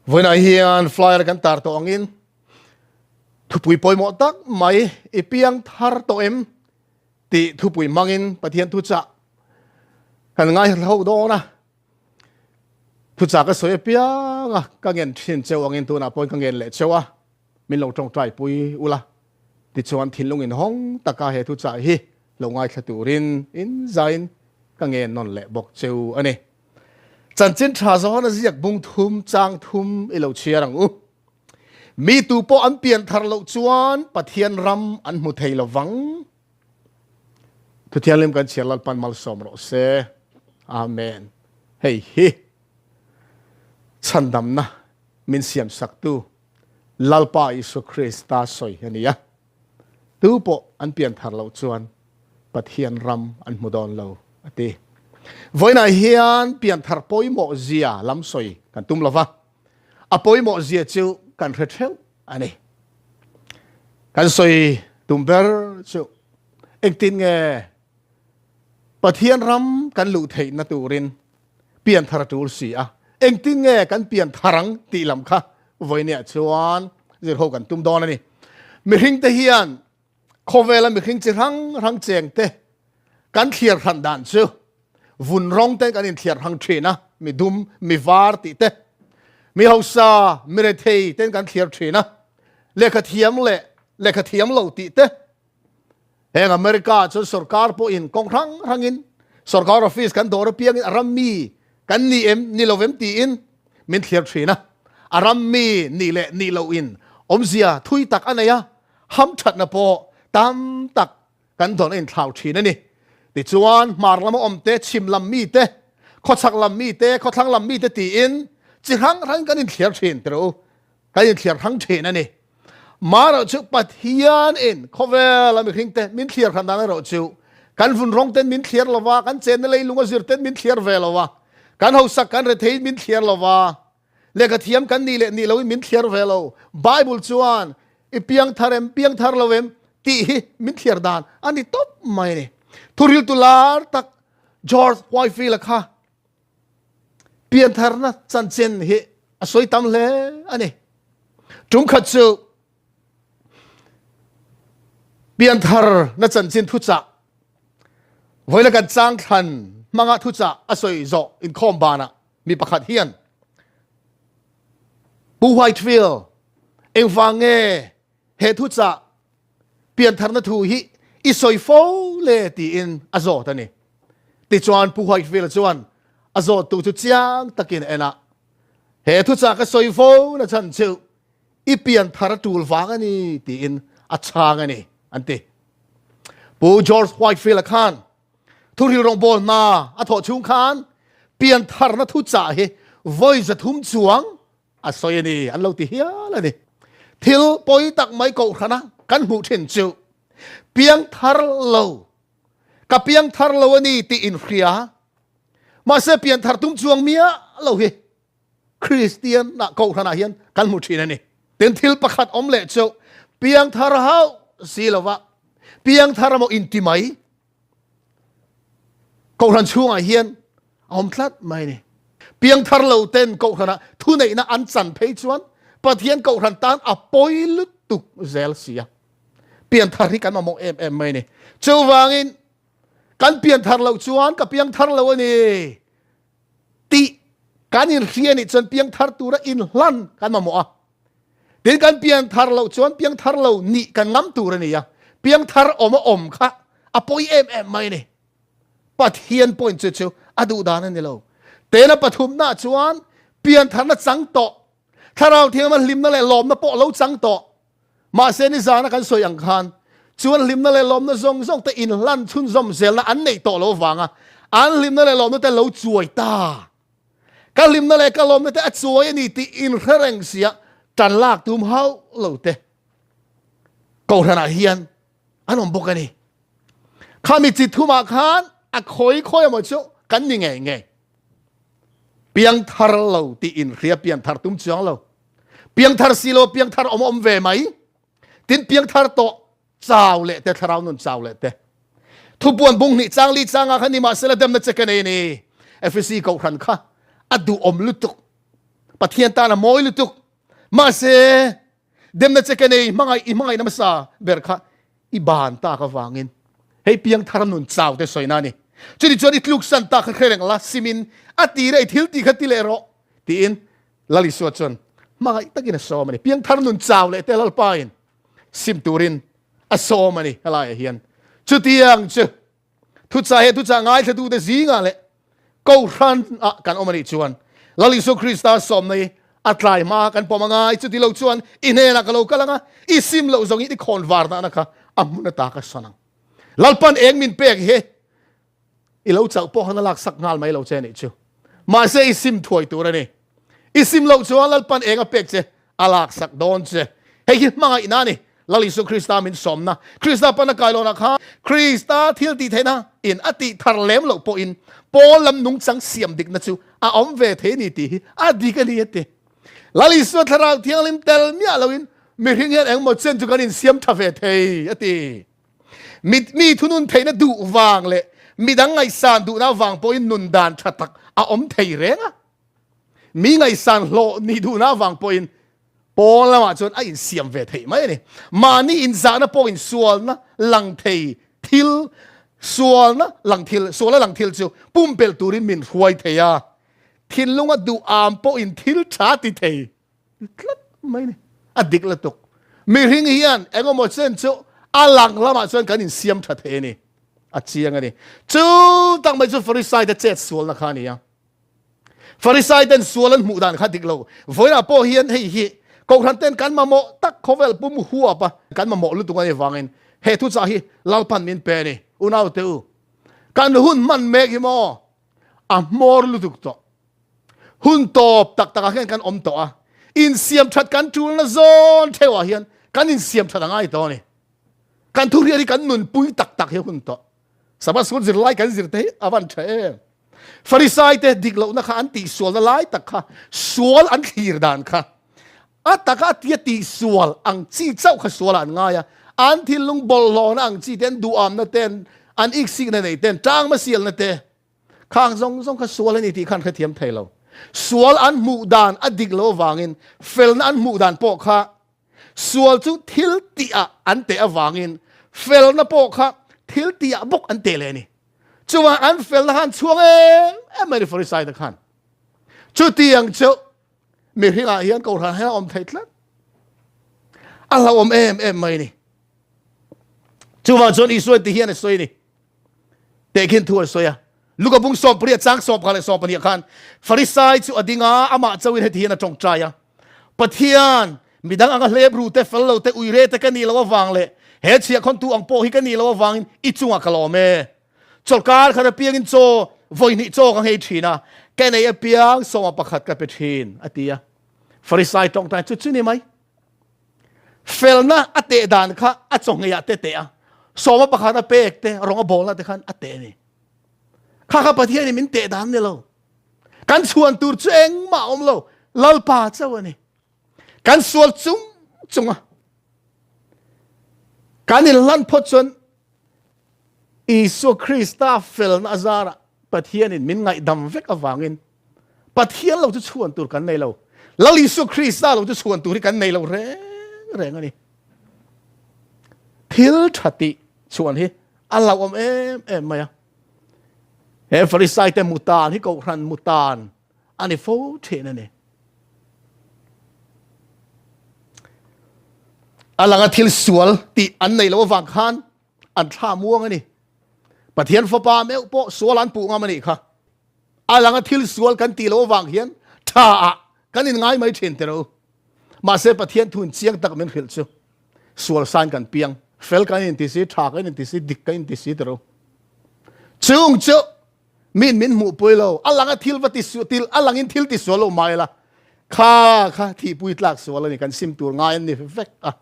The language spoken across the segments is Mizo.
Vawiinah hian flyer kan tar tawh angin thupui pawimawh tak mai i piang thar tawh em tih thupui hmangin Pathian thuchah kan ngaihhlo dawn a. Thuchah ka sawi apiang a, ka ngen thin cheu angin tunah pawhin ka ngen leh cheu a, min lo tawngtai pui ula. Tichuan thinlung inhawng taka he thuchah hi lo ngaithla turin inzain ka ngen nawn leh bawk cheu a ni. Chanchin tha zawn a ziak bung thum chang thum i lo chhiar ang u. Mi tu pawh an pian thar loh chuan Pathian ram an hmu thei lo vang. Thuthianghlim kan chhiar Lalpan malsawm rawh se. Amen. Hei hi chhandamna min siam saktu Lalpa Isua Krista sawi a ni a. Tu pawh an pian thar loh chuan Pathian ram an hmu dawn lo a ti. Vawiinah hian pian thar pawimawh zia lam sawi kan tum lo va, a pawimawh zia chu kan hre theuh a ni. Kan sawi tum ber chu engtin nge Pathian ram kan luh theihna turin pian thar a tul si a, engtin nge kan pian thar ang tih lam kha vawinia chuan zir ho kan tum dawn a ni. Mihring te hian khawvela mihring chi hrang hrang cheng te kan thliar hran dan chu vun rawng te kan inthliar hrang thin a, mi dum, mi var tih te, mi hausa, mi rethei ten kan thliar thin a, lehkha thiam leh lehkha thiam lo tih te. Heng America chuan sorkar pawhin kawng hrang hrangin sorkar office kan dawr apiangin a ram mi kan ni em ni lo em tiin min thlir thin a. A ram mi nih leh nih loh in awmzia thui tak a nei a, hamthatna pawh tam tak kan dawn a inthlau thin a ni. Tichuan hmar lama awm te, chhim lam mi te, khawchhak lam mi te, khawthlang lam mi te tiin chi hrang hrangin kan inthliar thin tiro u. Kan inthliar hrang thin a ni. Marawh chu Pathian in khawvel a mihring te min thliar hran dan erawh chu kan vun rawng ten min thliar lova, kan chenna leilung a zir ten min thliar ve lova, kan hausak kan rethei in min thliar lova, lehkha thiam kan nih leh nih loin min thliar ve lo. Bible chuan i piang thar em, piang thar lo em tih hi min thliar dan a ni tawp mai a ni. Thuriltu lar tak George Whitefield-a kha Piantharna chanchin hi a sawi tam hle a ni. Tumkhat chu piantharna chanchin thuchah vawiin kan chang thlan hmanga thuchah a sawi zawh inkhawm banah mi pakhat hian Pu Whitefield engvang nge he thuchah piantharna thu hi i sawi fo le tiin a zawt a ni. Tichuan Pu Whitefield chuan a zawttu chu chiang takin a en a, He thuchah ka sawi fo na chhan chu i pianthar a tul vang a ni tiin a chhang a ni an ti. Pu George Whitefield-a khan thuril rawngbawl hna a thawh chhung khan piantharna thuchah hi vawi 300 chuang a sawi a ni an lo ti hial a ni. Thil pawi tak mai kohhrana kan hmuh thin chu piangthar lo, ka piangthar lo a ni tih inhria, mahse pianthar tum chuang miah lo hi Kristian ah kohhranah hian kan hmu thin a ni. Tin thil pakhat awm leh chu piangthar hauh si lova piangthar emaw inti mai Kohhran chhungah hian a awm tlat mai ni. Piangthar lo ten kohhranah thuneihna an chan phei chuan Pathian kohhran tan a pawi lutuk zel si a. Pianthar hi kan mamawh em em mai ni. Chuvangin kan pianthar loh chuan ka piangthar lo a ni tih kan inhria nih chuan piangthar tura inhlan kan mamawh a. Tin kan piangthar loh chuan piangthar lo nih kan ngam tur a ni a, piangthar awm a awm kha a pawi em em mai a ni. Pathian pawhin chu chu a duh dan a ni lo. Tena pathumna chuan piantharna chang tawh, thlarau thianghlim hlimna leh lawmna pawh lo chang tawh. Mahse nizana kan sawi ang khan chuan hlimna leh lawmna zawng zawng te inhlan chhunzawm zelna an neih tawh lo vanga an hlimna leh lawmna te lo chuai ta. Ka hlimna leh ka lawmna te a chuai a ni tih inhre reng sia tan lak tum hauh lo te Kohhranah hian an awm bawk a ni. Khami chi thumah khan a khawi khawi emaw chu kan ni ngei ngei. Piangthar lo tih inhria pianthar tum chuang lo. Piangthar si lo piangthar awm awm ve mai. Tin piangthar tawh chau leh te thlarau nun chau leh te thupuan bung hnih chang li changa kha ni mahsela demna che ka nei ni Efesi kohhran kha a duhawm lutuk. Pathian tan a mawi lutuk. Mahse, demna che ka nei, hmangaih i hmangaihna hmasa ber kha i ban tak avangin hei piangthar nun chau te sawina a ni. Chutih chuan i tluksan tak kha hre reng la, simin a tira i thil tih kha ti leh rawh tiin Lal Isua chuan hmangaih takin a sawm a ni. Piangthar nun chau leh te Lalpain sim turin a sawm a ni helaiah hian. Chutiang chu Thuchah he thuchah ngaithlatute zingah leh Kohhran ah kan awm a nih chuan Lal Isua Krista sawmna hi a tlai hma kan pawm angai. Chuti lo chuan i hnenah ka lo kal anga, i sim loh zawngin i khawn var nahna kha a hmun ata ka sawn ang. Lalpan eng min pek hi i lo chauh pawh khan a laksak nghal mai lo che nih chu. Mahse i sim thuai tur a ni. I sim loh chuan Lalpan eng a pek che a laksak dawn che. Hei hi hmangaihna a ni. Lal Isu Krista min sawmna. Krista pana kailawnah khan Krista thil tih theihna in a tih thar lem loh pawhin Paul lam nungchang siam dikna chu a awm ve thei a ni tih hi a dik a ni a ti. Lal Isua Thlarau Thianghlim tel miah loin mihring hian engmaw chen chu kan insiam tha ve thei a ti. Mi mi thunun theihna duh vang leh midang ngaihsan duhna vang pawhin nun dan tha tak a awm thei reng a. Mi ngaihsan hlawh nih duhna avang pawhin pawn lamah chuan a insiam ve theih mai a ni. Mahni inzahna pawhin sualna lang thei thil, sualna lang thil, sualna lang thil chu pumpelh turin min hruai thei a. Thinlunga duh am pawhin thil tha ti thei tlat mai a ni. A dik lutuk. Mihring hian engemaw chen chu a lang lamah chuan kan insiam tha thei a ni. A chiang a ni. Chu tak mai chu Farisai te chet sualna kha a ni a. Farisai ten sual an hmuh dan kha dik lo. Vawiinah pawh hian hei hi Kohhran ten kan mamawh tak khawvel pum huap a kan mamawh lutuk a nih vangin he thuchah hi Lalpan min pe a ni. Unaute u, kan hun hman mek hi maw a hmawr lutuk tawh. Hun tawp tak takah hian kan awm tawh a, insiam that kan tulna zawn theuhah hian kan insiam that a ngai tawh a ni. Kan thuhriat hi kan nunpui tak tak hi a hun tawh. Sabbath School zirlai kan zir te hi a van tha em. Farisai te dik lohna kha an tihsualna lai tak kha sual an thlir dan kha a taka a tia tihsual ang chi chauh kha sualah an ngai a, an thinlung bawlhhlawhna ang chi te an duhamna te an iksikna nei te an tangma sialna te khang zawng zawng kha sual a ni tih kha an hrethiam thei lo. Sual an hmuh dan a dik loh avangin felna an hmuh dan pawh kha Sual chu thil tihah an teh avangin felna pawh kha thil tihah bawk an teh leh a ni. Chuvang an felna khan chhuang em em mai a ni Farisai te khan. Chutiang chu mihringah hian kohhran hian a awm thei tlat. A hlauhawm em em mai a ni. Chuvang chuan Isua ti hian a sawi a ni. Tehkhin thu a sawi a. Luka bung 18 chang 11 leh 12 khan Farisai chu a ding a, amah chauhin heti hian a tawngtai a. Pathian, midang anga hlep ru te, fel lo te, uire te ka nih loh avang leh he chhiahkhawntu ang pawh hi ka nih loh avangin i chungah ka lawm e. Chawlhkar khat apiangin chaw vawihnih chaw ka nghei thin a, ka nei apiang sawma pakhat ka pe thin, a ti a. Farisai tawngtai chu chu ni mai. Felna a teh dan kha a chawngheiah te teh a, sawma pakhat a pek te, rawng a bawlna te khan a teh a ni. Kha kha Pathianin min teh dan ni lo. Kan chhuan tur chu engmah awm lo, Lalpa chauh a ni. Kan sual chung chunga kan inhlan phawt chuan Isua Krista felna azarah Pathianin min ngaihdam vek avangin Pathian lo chu chhuan tur kan nei lo. Lal Isua Krista lo chu chhuan tur hi kan nei lo reng reng a ni. Thil tha tih chhuan hi a hlauhawm em em mai a. He Farisai te mutan hi kohhran mutan a ni fo thin a ni. A langa thil sual tih an nei lo avang khan an thla muang a ni. Pathian fapa meuh pawh sual an puh ngam a nih kha. A langa thil sual kan tih loh avang hian tha ah kan in ngai mai thin teh rawh u. Mahse Pathian thun chiang tak min hrilh chu sual sain kan piang, fel kan inti si, tha kan inti si, dik kan inti si teh rawh u. Chung chu min min hmuhpui lo, a langa thil va ti sual, til a langin thil ti sual lo mai la, kha kha thihpui tlak sual a ni, kan sim tur ngai an ni vek a.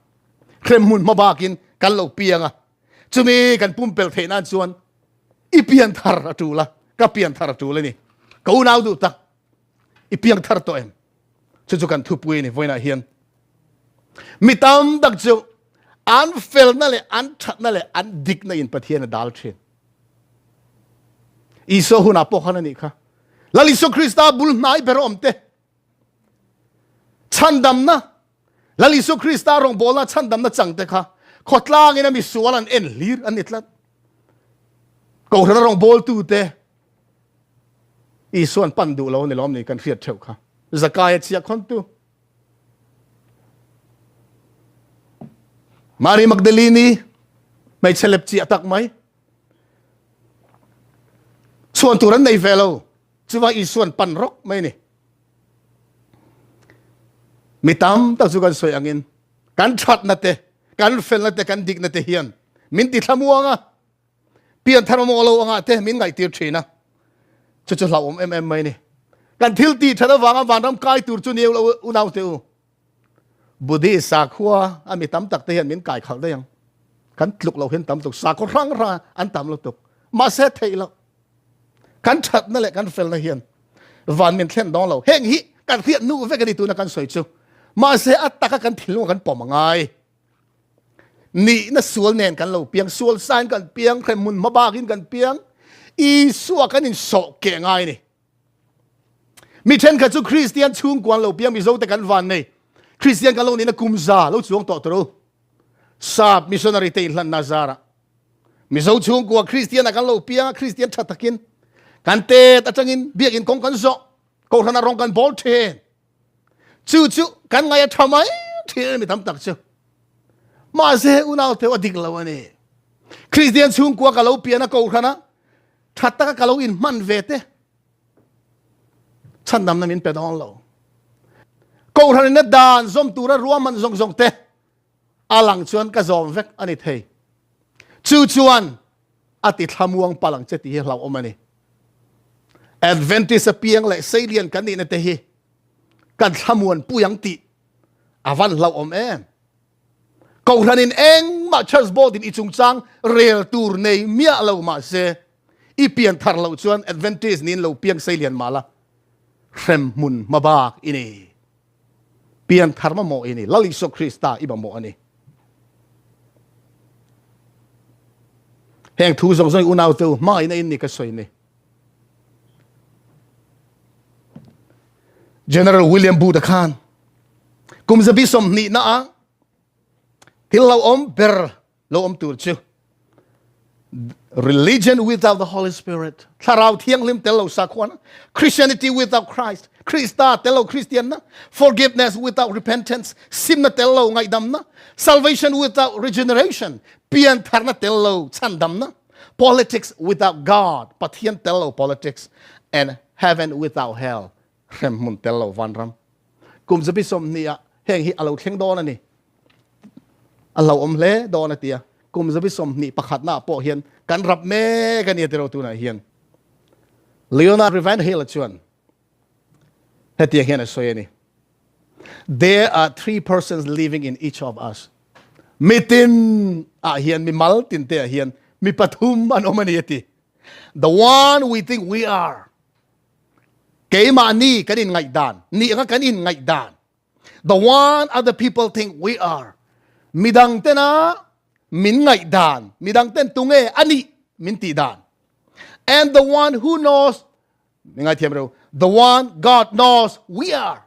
Hremhmun hma bakin kan lo piang a, chumi kan pumpelh theih nan chuan I pian thar a tul a, ka pian thar a tul a ni. Ka unau duh tak, i piang thar tawh em? Chu chu kan thupui a ni vawiinah hian. Mi tam tak chu an felna leh an thatna leh an dikna in Pathian a dal thin. Isua hunah pawh khan a nih kha. Lal Isua Krista bul hnai ber awm te. Chhandamna, Lal Isua Krista rawngbawlna chhandamna changte kha khawtlangin a misual an en hlir an ni tlat. Kohhrana rawngbawltute Isuan pan duh lo a ni lawm ni kan hriat theuh kha. Zakaia chhia khawntu. Mary Magdalene hmeichhe lep chiah tak mai. Chhuan tur an nei ve lo. Chuva Isuan pan rawk mai ni. Mi tam tak chu kan sawi angin kan thatna te, kan felna te, kan dikna te hian min ti thlamuang a, pianthar mamawh lo angah te min ngaihtir thin a. Chu chu hlauhawm em em mai ni. Kan thil tih that avanga vanram kai tur chu ni lo unau te u. Buddhist sakhua a mi tam tak te hian min kai khalh daih ang. Kan tluk lo hian tam tuk sakhaw hrang hrang an tam lutuk. Mahse theih loh. Kan thatna leh kan felna hian van min thlen dawng lo. Heng hi kan hriat nu vek a ni tuna kan sawi chu. Mahse a taka kan thinlung kan pawm a ngai. Nihna sual nen kan lo piang, sual sain kan piang, hremhmun hmabakin kan piang, Isua kan insawh keh ngai ni. Mi thenkhat chu Kristian chhungkuan lo piang Mizo te kan van nei. Kristian kan lo nihna kum za lo chuang tawh tur u. Sap missionary te inhlanna zarah Mizo chhungkua Kristian ah kan lo piang a, Kristian tha takin kan tet atangin biakin kawng kan zawh, kohhran ah rawng kan bawl thin. Chu chu kan ngai a tha mai thin mi tam tak chu. Mahse unau teu a dik lo a ni. Kristian chhungkua ka lo pian a kohhran a tha taka ka lo inhman ve te chhandamna min pe dawn lo. Kohhran in a dan zawm tura ruahman zawng zawng te a lang chuan ka zawm vek a ni thei. Chu chuan a ti thlamuang palh ang che tih hi hlauhawm a ni. Adventist a piang leh seilian kan nihna te hi kan thlamuan pui ang tih a van hlauhawm em. Kohhranin engmah church board in i chungchang rel tur nei miah lo mahse i pian thar loh chuan Adventist niin lo piang seilian mah la hremhmun hmabak i ni. Pianthar mamawh i ni. Lal Isua Krista i mamawh a ni. Heng thu zawng zawng unau te u hma in a in ni ka sawi ni. General William Booth khan kum zabi 20 na a thil lo awm ber lo awm tur chu religion without the Holy Spirit thlarau thianghlim tel lo sakhuana Christianity without Christ Krista tel lo Christian na forgiveness without repentance simna tel lo ngaihdamna salvation without regeneration piantharna tel lo chhandamna politics without God Pathian tel lo politics and heaven without hell hremhmun tel lo vanram kum zabi 20 ah heng hi alo thleng dawn ani a hlauhawm hle dawn a ti a, kum zabi 21 na pawh hian kan rap mek a ni a ti ro tunah hian. Leonard Ravenhill chuan hetiang hian a sawi a ni, There are three persons living in each of us. Mitin ah hian, mi mal tin te ah hian mi pathum an awm a ni a ti. The one we think we are. Keimahni kan inngaihdan, ni anga kan inngaihdan. The one other people think we are. Midang tena min ngaihdan, midang ten tunge ani min tih dan. And the one who knows, mi ngaithiam reu, the one God knows we are.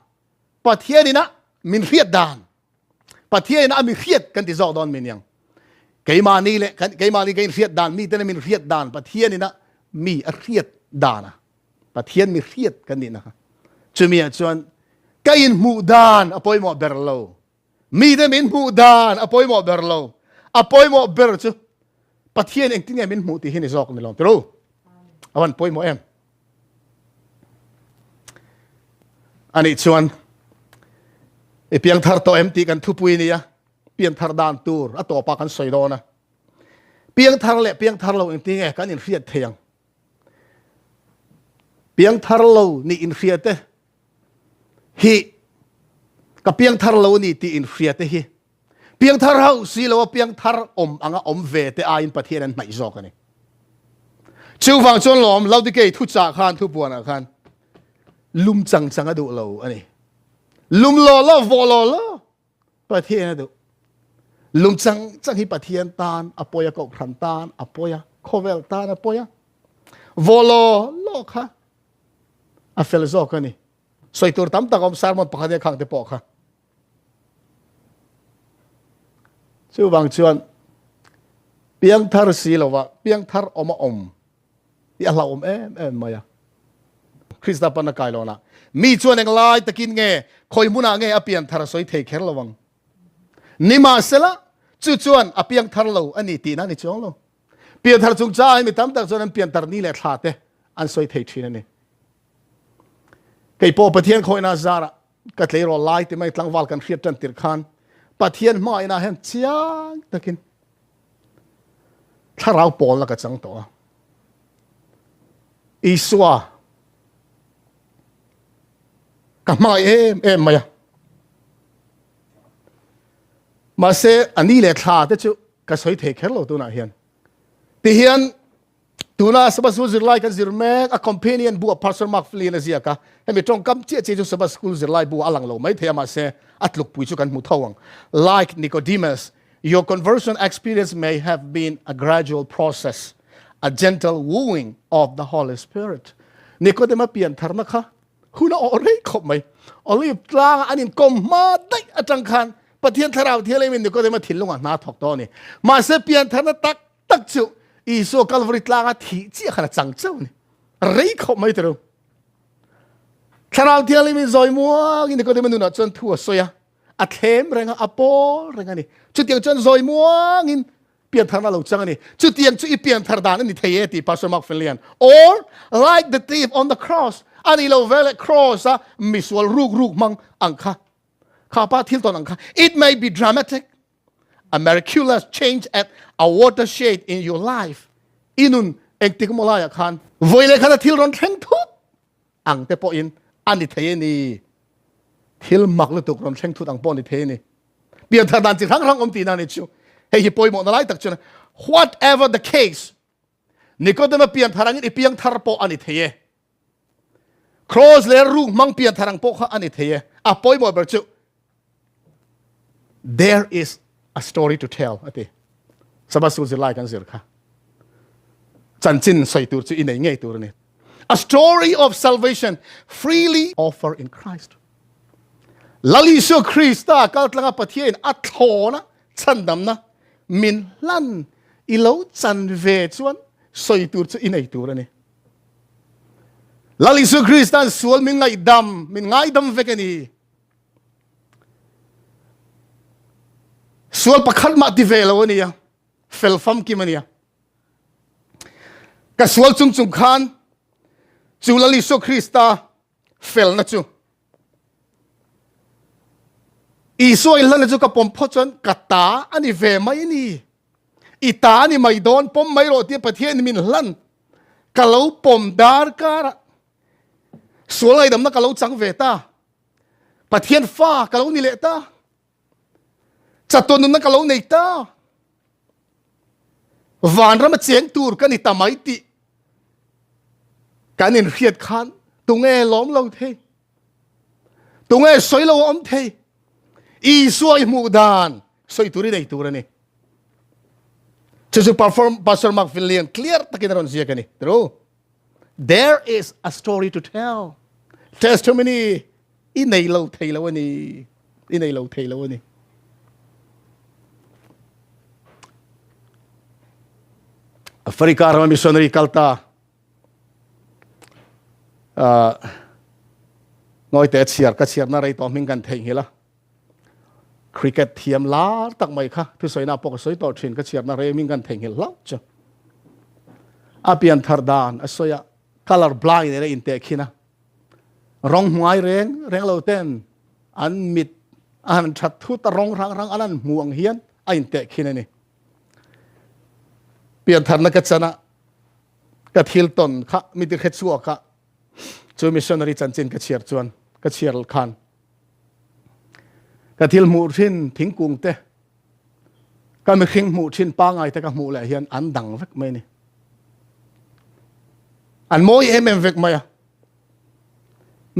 Pathian ina min hriat dan. Pathian ina a mi hriat kan ti zawk dawn min yang. Keimahni le keimahni ka in hriat dan, mi tena min hriat dan, Pathian ina mi a hriat dan a. Pathian mi hriat kan nih na kha. Chumi ah chuan ka in hmuh dan a pawimawh ber lo. Mite min hmuh dan a pawimawh ber lo. A pawimawh ber chu Pathian engtin nge min hmuh tih hi ni zawk ni lawm tiru. A van pawimawh em. Ani chuan i piangthar tawh em tih kan thupui nia pianthar dan tur a tawpa kan sawi dawn a. Piangthar leh piangthar lo engtin nge kan inhriat thei ang. Piangthar lo nih inhria te hi ka piangthar lo ni tih inhria te hi piangthar hauh si lo a piangthar awm anga awm ve te aiin Pathian an hnaih zawk a ni. Chuvang chuan lawm Laodikei thuchah khan thupuanah khan lum chang chang a duh lo a ni. Lum law law vawh law law Pathian a duh. Lung chang chang hi Pathian tan a pawi a, kohhran tan a pawi a, khawvel tan a pawi a. Vaw law law kha a fel zawk a ni. Sawi tur tam tak awm sermon pakhat hian khang te pawh kha. Chuvang chuan piangthar si lova piangthar awm a awm hi a hlauhawm em em mai a. Krista pan a kai lohnah mi chuan englai takin nge khawi hmunah nge a pianthar a sawi thei kher lo ang. Nimahsela chu chuan a piangthar lo a ni tihna a ni chuang lo. Pianthar chungchangah hi mi tam tak chuan an pianthar ni leh thla te an sawi thei thin a ni. Kei pawh Pathian khawihna zarah ka tleirawl lai ti mai tlangval kan hriat tan tir khan Pathian hmangaihna hian chiang takin thlarau pawlna ka chang tawh a. Isua ka hmangaih em em mai a. Mahse a ni leh thla te chu ka sawi thei kher lo tunah hian. Tihian Tuna Sabbath School zirlai kan zir mek a companion bu a Pastor Mark Flynn a ziak a, hemi tawngkam chiah chiah chu Sabbath School zirlai bu a lang lo mai thei a mahse a tlukpui chu kan hmu tho ang. Like Nicodemus, your conversion experience may have been a gradual process, a gentle wooing of the Holy Spirit. Nikodema pian tharna kha hun a awh rei khawp mai. Olive tlanga an inkawm hma daih atang khan Pathian Thlarau Thianghlimin Nikodema thinlungah hna thawk tawh a ni. Mahse pian tharna tak tak chu Isua Calvary tlanga thih chiah khan a chang chauh a ni. Rei khawp mai tiro. Thlarau Thianghlim in zawi muangin Nikodema nunah chuan thu a sawi a, a thlem reng a, a pawl reng a ni. Chutiang chuan zawi muangin piantharna lo chang a ni. Chutiang chu i pianthar dan a ni thei e ti Pastor Mark Finley-an. Or like the thief on the cross, a ni lo veleh cross a misual ruk ruk hmang ang kha. Kha pa thil tawn ang kha. It may be dramatic, A miraculous change at a watershed in your life. I nun engtik maw laiah khan vawi leh khat a thil rawn thleng thut ang te pawhin a ni thei a ni. Thil mak lutuk rawn thleng thut ang pawh a ni thei a ni. Pianthar dan chi hrang hrang awm tihna a ni chu. Hei hi pawimawhna lai tak chuan whatever the case, Nikodema pianthar angin i piangthar pawh a ni thei e. Cross leh ruk hmang pianthar ang pawh kha a ni thei e. A pawimawh ber chu there is a story to tell a ti. Sabbath school zirlai kan zir kha. Chanchin sawi tur chu i nei ngei tur a ni. A story of salvation freely offered in Christ. Lal Isua Krista kaltlanga Pathian a thlawna chhandamna min hlan i lo chan ve chuan sawi tur chu i nei tur a ni. Lal Isu Kristan sual min ngaihdam, min ngaidam vek a ni. Sual pakhat mah ti ve lo a ni a, fel famkim a ni a. Ka sual chung chung khan chu Lal Isu Krista felna chu Isua in hlana chu ka pawm phawt chuan ka ta a ni ve mai ni. I ta a ni mai dawn pawm mai rawh tia Pathian min hlan ka lo pawm dar kara sual ngaidamna ka lo chang ve ta. Pathian fa ka lo ni leh ta. Chatuan nunna ka lo nei ta. Vanram a cheng tur ka ni ta mai tih kan inhriat khan tunge lawm lo thei? Tunge sawi lo awm thei? Isua i hmuh dan sawi tur i nei tur a ni. Chu chu perform Pastor Mark Finley clear takin a rawn ziak a ni. True. There is a story to tell. Testimony i nei lo thei lo a ni. I nei lo thei lo a ni. Africa rama missionary kal ta uh, ngawi te chhiar ka chhiar na rei tawh hming kan theihnghilh a cricket thiam lar tak mai kha thusawi na pawh ka sawi tawh thin ka chhiar na rei hming kan theihnghilh hlauh chu a pian thar dan a sawi a color blind ene in teh khin a rawng hmuai reng reng lo ten an mit a han that thut a rawng rang rang an an hmu ang hian a in teh khin ani pian tharna ka chana ka thil ton kha mi ti hre chhuak a chu missionary chanchin ka chhiar chuan ka chhiar khan ka thil hmuh thin thingkung te ka mihring hmuh thin pangai te ka hmuh leh hian an dang vek mai ni an mawi em em vek mai a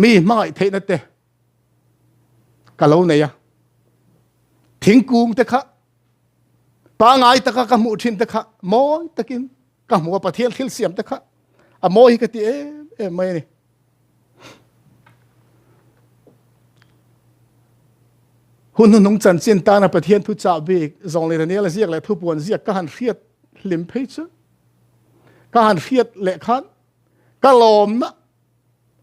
mi hmangaih theihna te ka lo nei a thingkung te kha pangai taka ka hmuh thin te kha mawi takin ka hmu a Pathian thil siam te kha a mawi hi ka ti em em mai a ni. Hun hnuhnung chanchin tana Pathian thu chah bik zawng leh Daniela ziak leh thupuan ziak ka han hriat hlim phei chu ka han hriat leh khan ka lawmna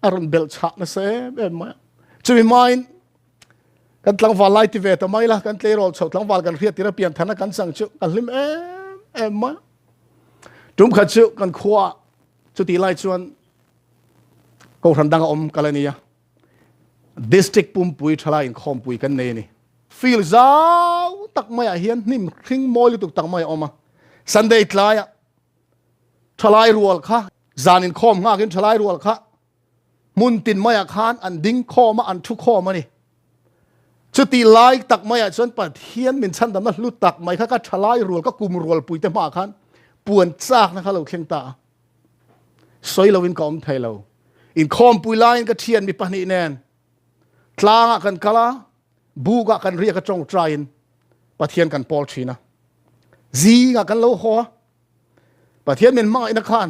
a rawn belh chhah nasa em em mai a. Chumi hmain kan tlangval lai ti ve ta mai la, kan tleirawl chho tlangval kan hriat tir a pian tharna kan chang chu ka hlim em em mai a. Tum khat chu kan khua chutih lai chuan kohhran danga awm kal a ni a. District pumpui thalai inkhawmpui kan nei a ni. Field zau tak maiah hian hnim hring mawi lutuk tak mai a awm a. Sunday tlaiah thalai rual kha zan inkhawm nghakin thalai rual kha hmun tin maiah khan an ding khawm a, an thu khawm a ni. Chuti lai tak maiah chuan Pathian min chhandamna hlu tak mai kha ka thalai rual, ka kum rualpuite hmaah khan puan chakna kha lo thleng ta a. Sawi loin ka awm thei lo. Inkhawmpui laiin ka thian mi pahnih nen tlangah kan kal a, bukah kan riak a tawngtaiin Pathian kan pawl thin a. Zingah kan lo haw a, Pathian min hmangaihna khan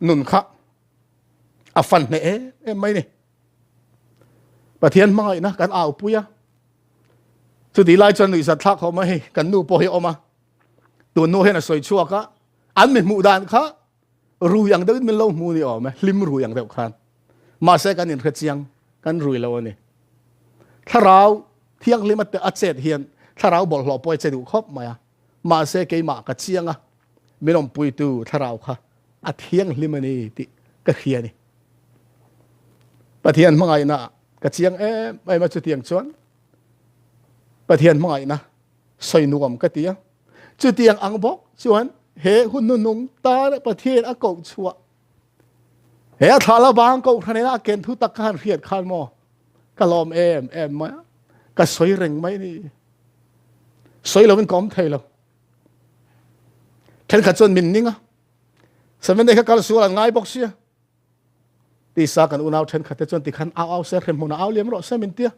nun kha a fan hneh em em mai ni. Pathian hmangaihna kan aupui a. Chutih lai chuan nuihzat thlak khawp mai hei kan nu pawh hi a awm a. Tun nu hian a sawi chhuak a, an mi hmuh dan kha rui ang deuhin min lo hmu ni awm e, hlim rui ang deuh khan. Mahse kan inhre chiang, kan rui lo a ni. Thlarau thianghlim a chet hian thlarau bawlhhlawh pawh a che duh khawp mai a. Mahse keimah ka chiang a, min awmpuitu thlarau kha a thianghlim a ni tih ka hria a ni. Pathian hmangaihna ka chiang em em a chutiang chuan Pathian hmangaihna sawi nuam ka ti a. Chutiang ang bawk chuan he hun hnuhnung tana Pathian a koh chhuah he a thla la bang kohhran ina a ken thu tak ka han hriat khan maw ka lawm em em mai a, ka sawi reng mai ni. Sawi lovin ka awm thei lo. Thenkhat chuan min ning a, Seven day kha kal sual an ngai bawk sia. Tisa kan unau thenkhat te chuan tikhan au au se hremhmun a au liam rawh se min tia.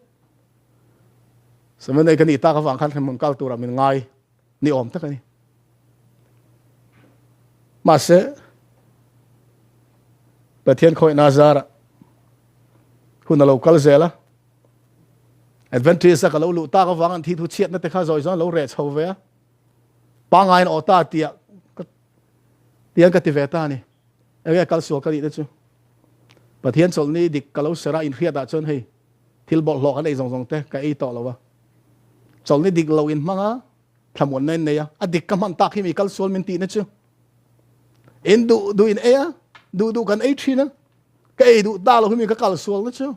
Seven day ka nih tak avang khan hremhmun kal turah min ngai ni awm tak a ni. Mahse Pathian khawihna zarah hun a lo kal zel a. Adventist a ka lo luh tak avang an thi thu chhiatna te kha zawi zawn lo reh chho ve a. Pangaiin aw ta tia tiang ka ti ve ta a ni. Enge kal sual ka nih te chu. Pathian chawlhni dik ka lo ser a inhriat ah chuan hei thil bawlhhlawh kan ei zawng zawng te ka ei tawh lo a. Chawlhni dik lo in hmang a, thlamuanna in nei a, a dik ka hman tak hi mi kal sual min tihna chu. In duh duh in ei a, duh duh kan ei thin a, ka ei duh ta lo hi mi ka kal sual na chu.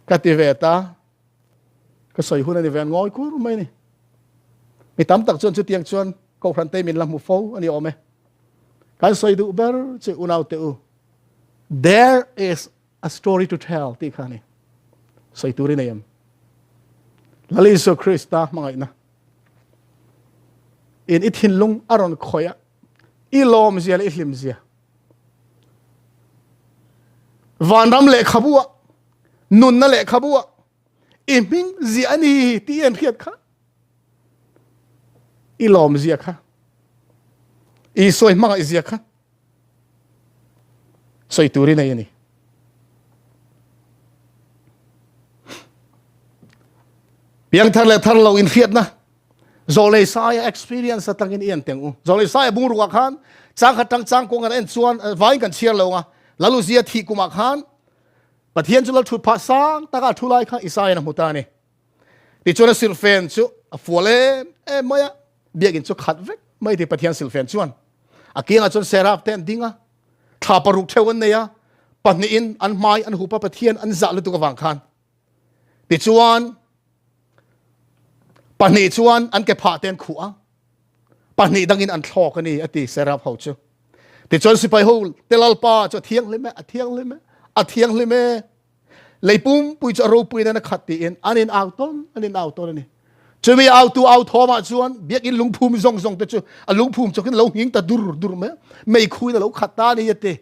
Ka ti ve ta. Ka sawi hun a ni ve ngawi kur mai ni. Mi tam tak chuan chutiang chuan Kohhran te min la hmu fo a ni awm e. Kan sawi duh ber chu unau te u, there is a story to tell tih kha a ni. Sawi tur i nei em? Lal Isua Krista hmangaihna in i thinlung a rawn khawih a, i lawmzia leh i hlimzia vanram lehkhabu ah nunna lehkhabu ah i hming ziah a ni tih en hriat kha i lawm zia kha i sawi hmangaih zia kha sawi turin ei a ni. Piangthar leh thar lo inhriatna Zawlei Saia experience atangin i en teng u. Zawlei Saia bungrukah khan chang khat tang chang kawng kan en chuan vain kan chhiar lo nga Laluzia thih kumah khan Pathian chu lal thut phah sang taka thu lai kha Isaiah a hmu ta a ni. Tichuan a silhfen chu a fual em em mai a, biakinn chu khat vek mai ti Pathian silhfen chuan. A kiangah chuan seraph te an ding a, thla paruk theuh an nei a, pahnihin an hmai an hup a Pathian an zah lutuk avang khan. Tichuan pahnih chuan an ke phah te an khuh a, pahnih dangin an thlawk a ni a ti seraph ho chu. Tichuan sipai ho te lalpa chu a thianghlim e, a thianghlim e, a thianghlim e. Lei pumpui chu a ropui nan a khat tiin an in au tawn, an in au tawn a ni. Chumi autu au thawmah chuan biakinn lungphum zawng zawng te chu a lungphum chawkin lo nghing ta dur dur mai a, meikhuin a lo khat ta a ni a ti.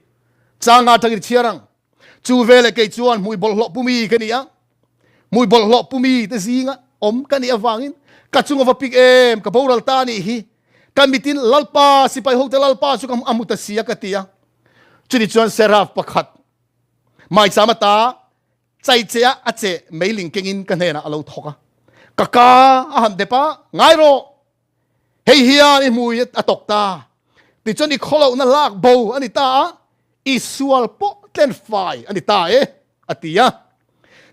Changa tangin chhiar ang. Chu veleh kei chuan hmui bawlhhlawh pumi ka ni a, hmui bawlhhlawh pumi te zinga awm ka nih avangin ka chung a va pik em, ka boral ta a nih hi. Ka mitin Lalpa, sipai hote Lalpa chu ka a hmu ta si a ka ti a. Chuni chuan Seraph pakhat maicham ata chaichea a che meiling kengin ka hnenah a lo thawk a. Ka ka a han dep a, Ngai rawh! Hei hian i hmui a tawk ta. Tichuan i khawlohna lak bo a ni ta a, i sual pawh tlen fai a ni ta e, a ti a.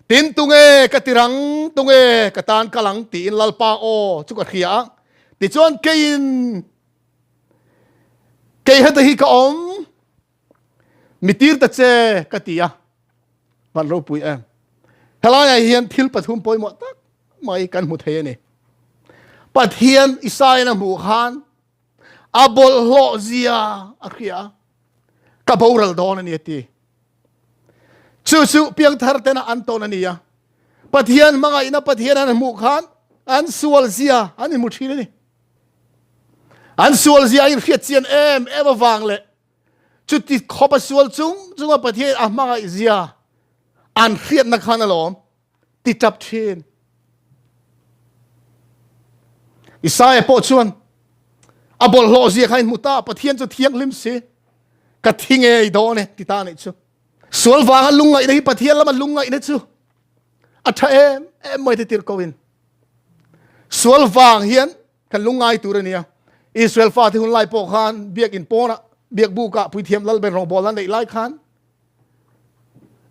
Tin, tunge ka tir ang, tunge ka tan kal ang tiin Lalpa aw chu ka hria a. Tichuan keiin, Kei heta hi ka awm, mi tir ta che ka ti a. Van ropui em. Helaiah hian thil pathum pawimawh tak mai kan hmu thei a ni. Pathian Isaiah a hmuh khan a bawlhhlawh zia a hria a, ka boral dawn a ni a ti. Chu chu piangthar tena an tawn a ni a. Pathian hmangaihna Pathian an hmuh khan an sual zia an inhmu thin a ni. An sual zia a inhriat chian em em avang leh chuti khawp a sual chung chunga Pathian a hmangaih zia an hriatna khan alawm ti tap thin. Isaiah pawh chuan a bawlhhlawh zia kha inhmu ta, Pathian chu thianghlim si, ka thi ngei dawn e ti ta anih chu. Sual vanga lungngaihna hi Pathian lama lungngaihna chu a tha em em mai te tir ko in. Sual vang hian kan lungngai tur a nia. Israel fate hun lai pawh khan biakin pawnah biak bukah puithiam lalben rawngbawl an neih lai khan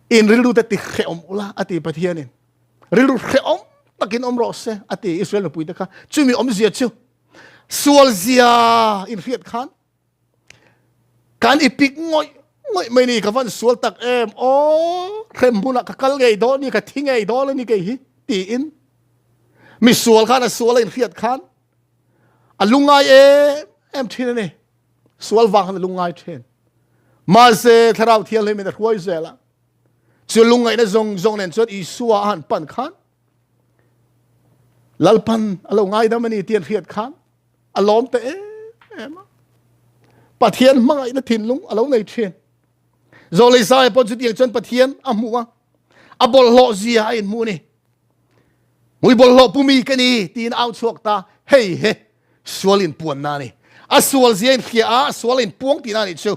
in rilru te ti hrehawm ula a ti Pathianin. Rilru hrehawm takin awm rawh se a ti Israel nupui te kha. Chumi awmzia chu sual zia in hriat khan kan i pik ngawih ngawih mai ni ka van sual tak em aw hrem hmunah ka kal ngei dawn ni ka thi ngei dawn ani kei hi tiin mi sual khan a sual a inhriat khan a lungngai em em thin ani sual vang khan a lungngai thin mahse thlarau thianghlim in a hruai zel a chu lungngaihna zawng zawng nen chuan Isua a han pan khan Lalpan a lo ngaidam ani tih an hriat khan a lawm ta em em a. Pathian hmangaihna thinlung a lo nei thin. Zawlei Saia pawh chutiang chuan Pathian a hmu a, a bawlhhlawh zia a inhmu a ni. Mui bawlhhlawh pumi ka ni tiin au chhuak ta, hei he sual inpuanna a ni. A sual zia inhria a, a sual a inpuang tihna a nih chu.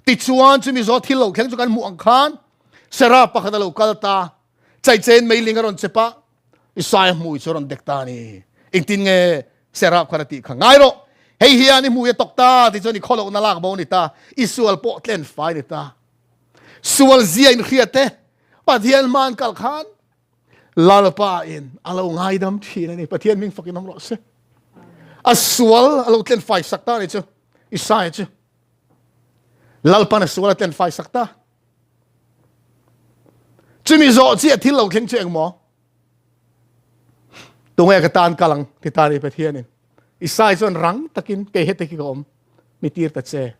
Tichuan chumi zawh thil lo thleng chu kan hmuh ang khan Seraph pakhat a lo kal ta, chaichen meiling a rawn chep a, Isaia hmui chu a rawn dek ta a ni. Engtin nge Seraph khan a tih kha? Ngai rawh, hei hian i hmui a tawk ta ti chuan i khawlohna lak bo a ni ta, i sual pawh tlen fai a ni ta. Sual zia inhriat te, Pathian hma an kal khan Lalpa in a lo ngaidam thin a ni. Pathian hming fakin awm rawh se. A sual a lo tlen fai sak ta a ni chu, Isaia chu. Lalpan a sual a tlen fai sak ta. Chumi zawh chiah thil lo thleng chu engmaw? Tunge ka tan kal ang ti ta ni Pathianin. Isai chuan rang takin kei hete khi ka awm mi tir ta che.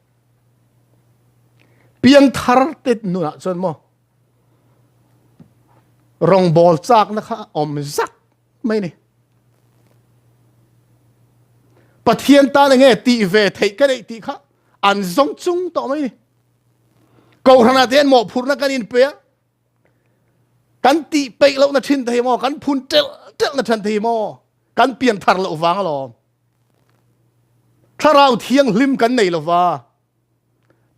Piang thar te nunah chuan maw rawngbawl chakna kha awm zak mai ni. Pathian tan enge tih ve theih ka neih tih kha an zawng chung tawh mai ni. Kohhranah te hian mawhphurhna kan inpe a, kan tih peih lohna thin thei maw, kan phun telh telhna than thei maw, kan pian thar loh vang alawm. Thlarau thianghlim kan nei lova,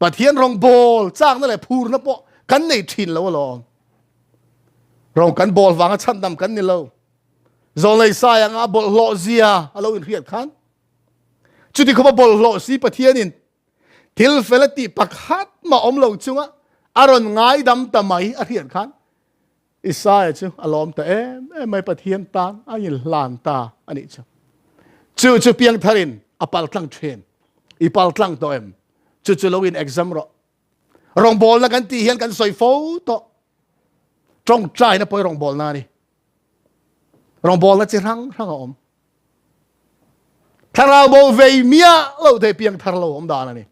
Pathian rawngbawl chakna leh phurna pawh kan nei thin lo alawm. Rawng kan bawl vanga chhandam kan ni lo. Zawlei sai anga bawlhhlawh zia a lo inhriat khan chuti khawpa bawlhhlawh si Pathianin Thil fel a tih pakhat mah awm lo chunga a rawn ngaidam ta mai a hriat khan Isaiah chu a lawm ta em em mai Pathian tan a inhlan ta a nih chu. Chu chu piangtharin a paltlang thin. I paltlang tawh em? Chu chu lo in exam rawh. Rawngbawlna kan tih hian kan sawi fo tawh. Tawngtaina pawh hi rawngbawlna a ni. Rawngbawlna chi hrang hrang a awm. Thlarau bo vei miah lo thei piangthar lo awm dan a ni.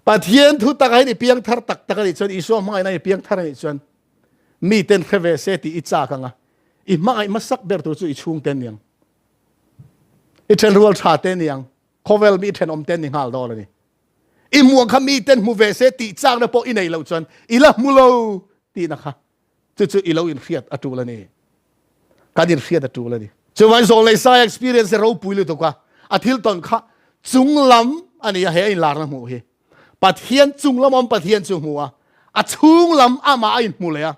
Pathian thu tak ah hian i piangthar tak tak a nih chuan Isua hmangaihna i piangthar a nih chuan mi ten hre ve se tih i chak ang a, i hmangaih hmasak ber tur chu i chhungte an ni ang. I thenrual tha te ni ang, khawvel mi thenawm te an ni nghal dawn a ni. I hmuh ang kha mi ten hmu ve se tih chakna pawh i nei loh chuan i la hmu lo tihna kha Chu chu i lo inhriat a tul a ni. Kan inhriat a tul a ni. Chuvang zawlnei sai experience hi ropui lutuk a, a thil tawn kha chunglam a ni a, he a inlarna hmuh hi. Pathian chunglam awm Pathian chu hmu a, a chhunglam amah a inhmu leh a.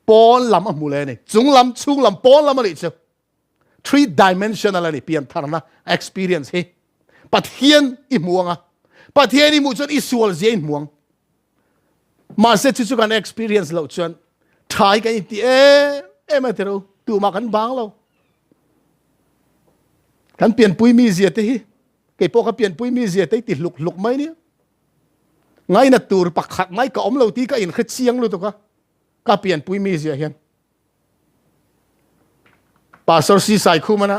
Pawn lam a hmu leh a ni. Chung lam, chhung lam, pawn lam a nih chu. Three-dimensional a ni piantharna experience hi. Pathian i hmu ang a, Pathian i hmuh chuan i sual zia i hmu ang. Mahse chu chu kan experience loh chuan tha hi kan inti em em a tiro, tumah kan bang lo. Kan pianpui mi zia te hi, kei pawh ka pianpui mi zia te hi ti hluk hluk mai nia. Ngainat tur pakhat mai ka awm lo tih ka inhre chiang lutuk a, ka pianpui mi zia hian. Pastor Si Saikhumana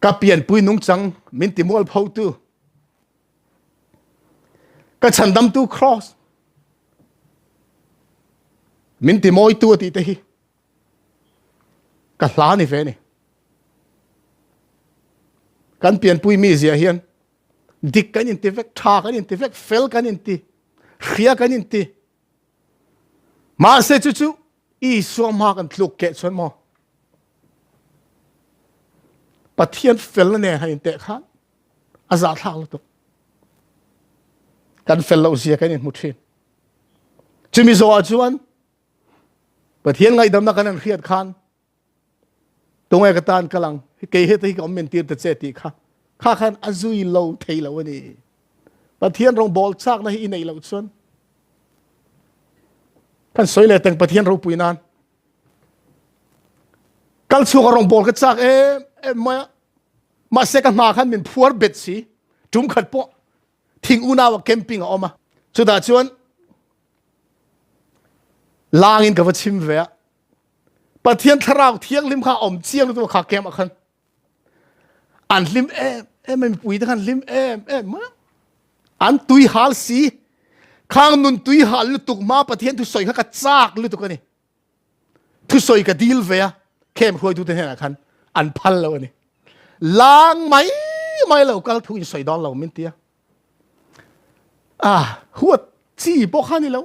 ka pianpui nungchang min ti mual photu ka chhandamtu cross min ti mawitu a tih te hi ka hla ni ve ni. Kan pianpui mi zia hian dik kan inti vek, tha kan inti vek, fel kan inti, hria kan inti. Mahse chu chu Isua hma kan tluk keh chuan maw Pathian felna nen han inteh khan a zahthlak lutuk. Kan fel loh zia kan inhmu thin. Chumi zawhah chuan Pathian ngaihdamna kan han hriat khan Tunge ka tan kal ang, kei heta hi ka awm min tir ta che tih kha kha khan a zui lo thei lo a ni. Pathian rawngbawl chakna hi i neih loh chuan kan sawi leh teng Pathian ropui nan kal chhuak a rawngbawl ka chak em em mai a mahse ka hna khan min phuar bet si tum khat pawh thing unau a camping a awm a chutah chuan langin ka va chim ve a Pathian thlarau thianghlim kha awm chiang lutuk kha camp ah khan an hlim em em a mipui te khan hlim em em a an tui hal si khang nun tui hal lutuk ma Pathian thu sawi kha ka chak lutuk ani thu sawi ka dil ve a camp hruaitu te hnenah khan an phal lo ani lang mai mai lo kal thu in sawi dawn lo min tia a huat chi pawh kha ni lo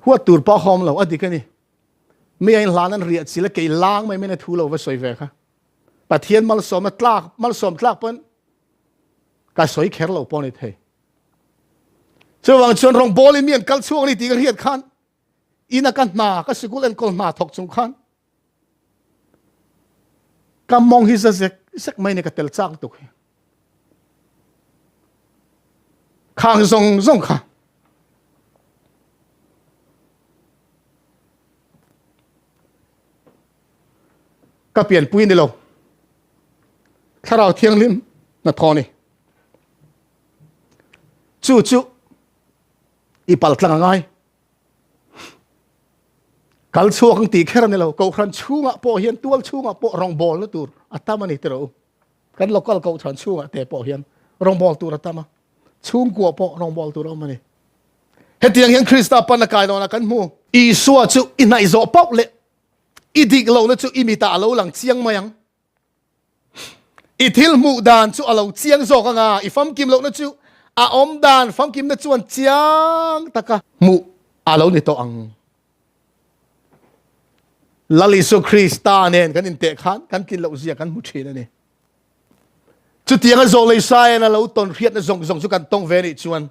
Huat tur pawh a hawm lo, a dik a ni. Mi a inhlan an riah chil a, kei lang mai mai a thu lo va sawi ve kha. Pathian malsawmna tlak, malsawm tlak pawn ka sawi kher lo pawh a ni thei. Chuvang chuan rawngbawlin mi an kal chhuak a ni tih ka hriat khan ina ka hna, ka sikul enkawl hna thawk chung khan Ka mawng hi za zek zek mai ni ka tel chak lutuk hi. Khang zawng zawng kha. Ka pianpui ni lo. Thlarau thianghlim na thaw ni. Chu chu i paltlang a ngai. Kal chhuak ang tih kher a ni lo. Kohhran chhungah pawh hian tual chhungah pawh rawngbawlna tur a tam a ni tiro. Kan local kohhran chhungah te pawh hian rawngbâwl tur a tam a, chhungkua pawh rawngbâwl tur a awm a ni. Hetiang hian Krista pan a kai dawnah kan hmu. Isua chu i hnaih zawh pauh leh i dik lohna chu i mitah a lo lang chiang mai ang. I thil hmuh dan chu a lo chiang zawk anga, i famkim lohna chu a awm dan famkimna chuan chiang taka hmuh a lo ni tawh ang. Lal Isua Krista nen kan inteh khan kan tlin loh zia kan hmu thin a ni. Chutianga zawh lei sain a lo tawn hriatna zawng zawng chu kan tawng ve nih chuan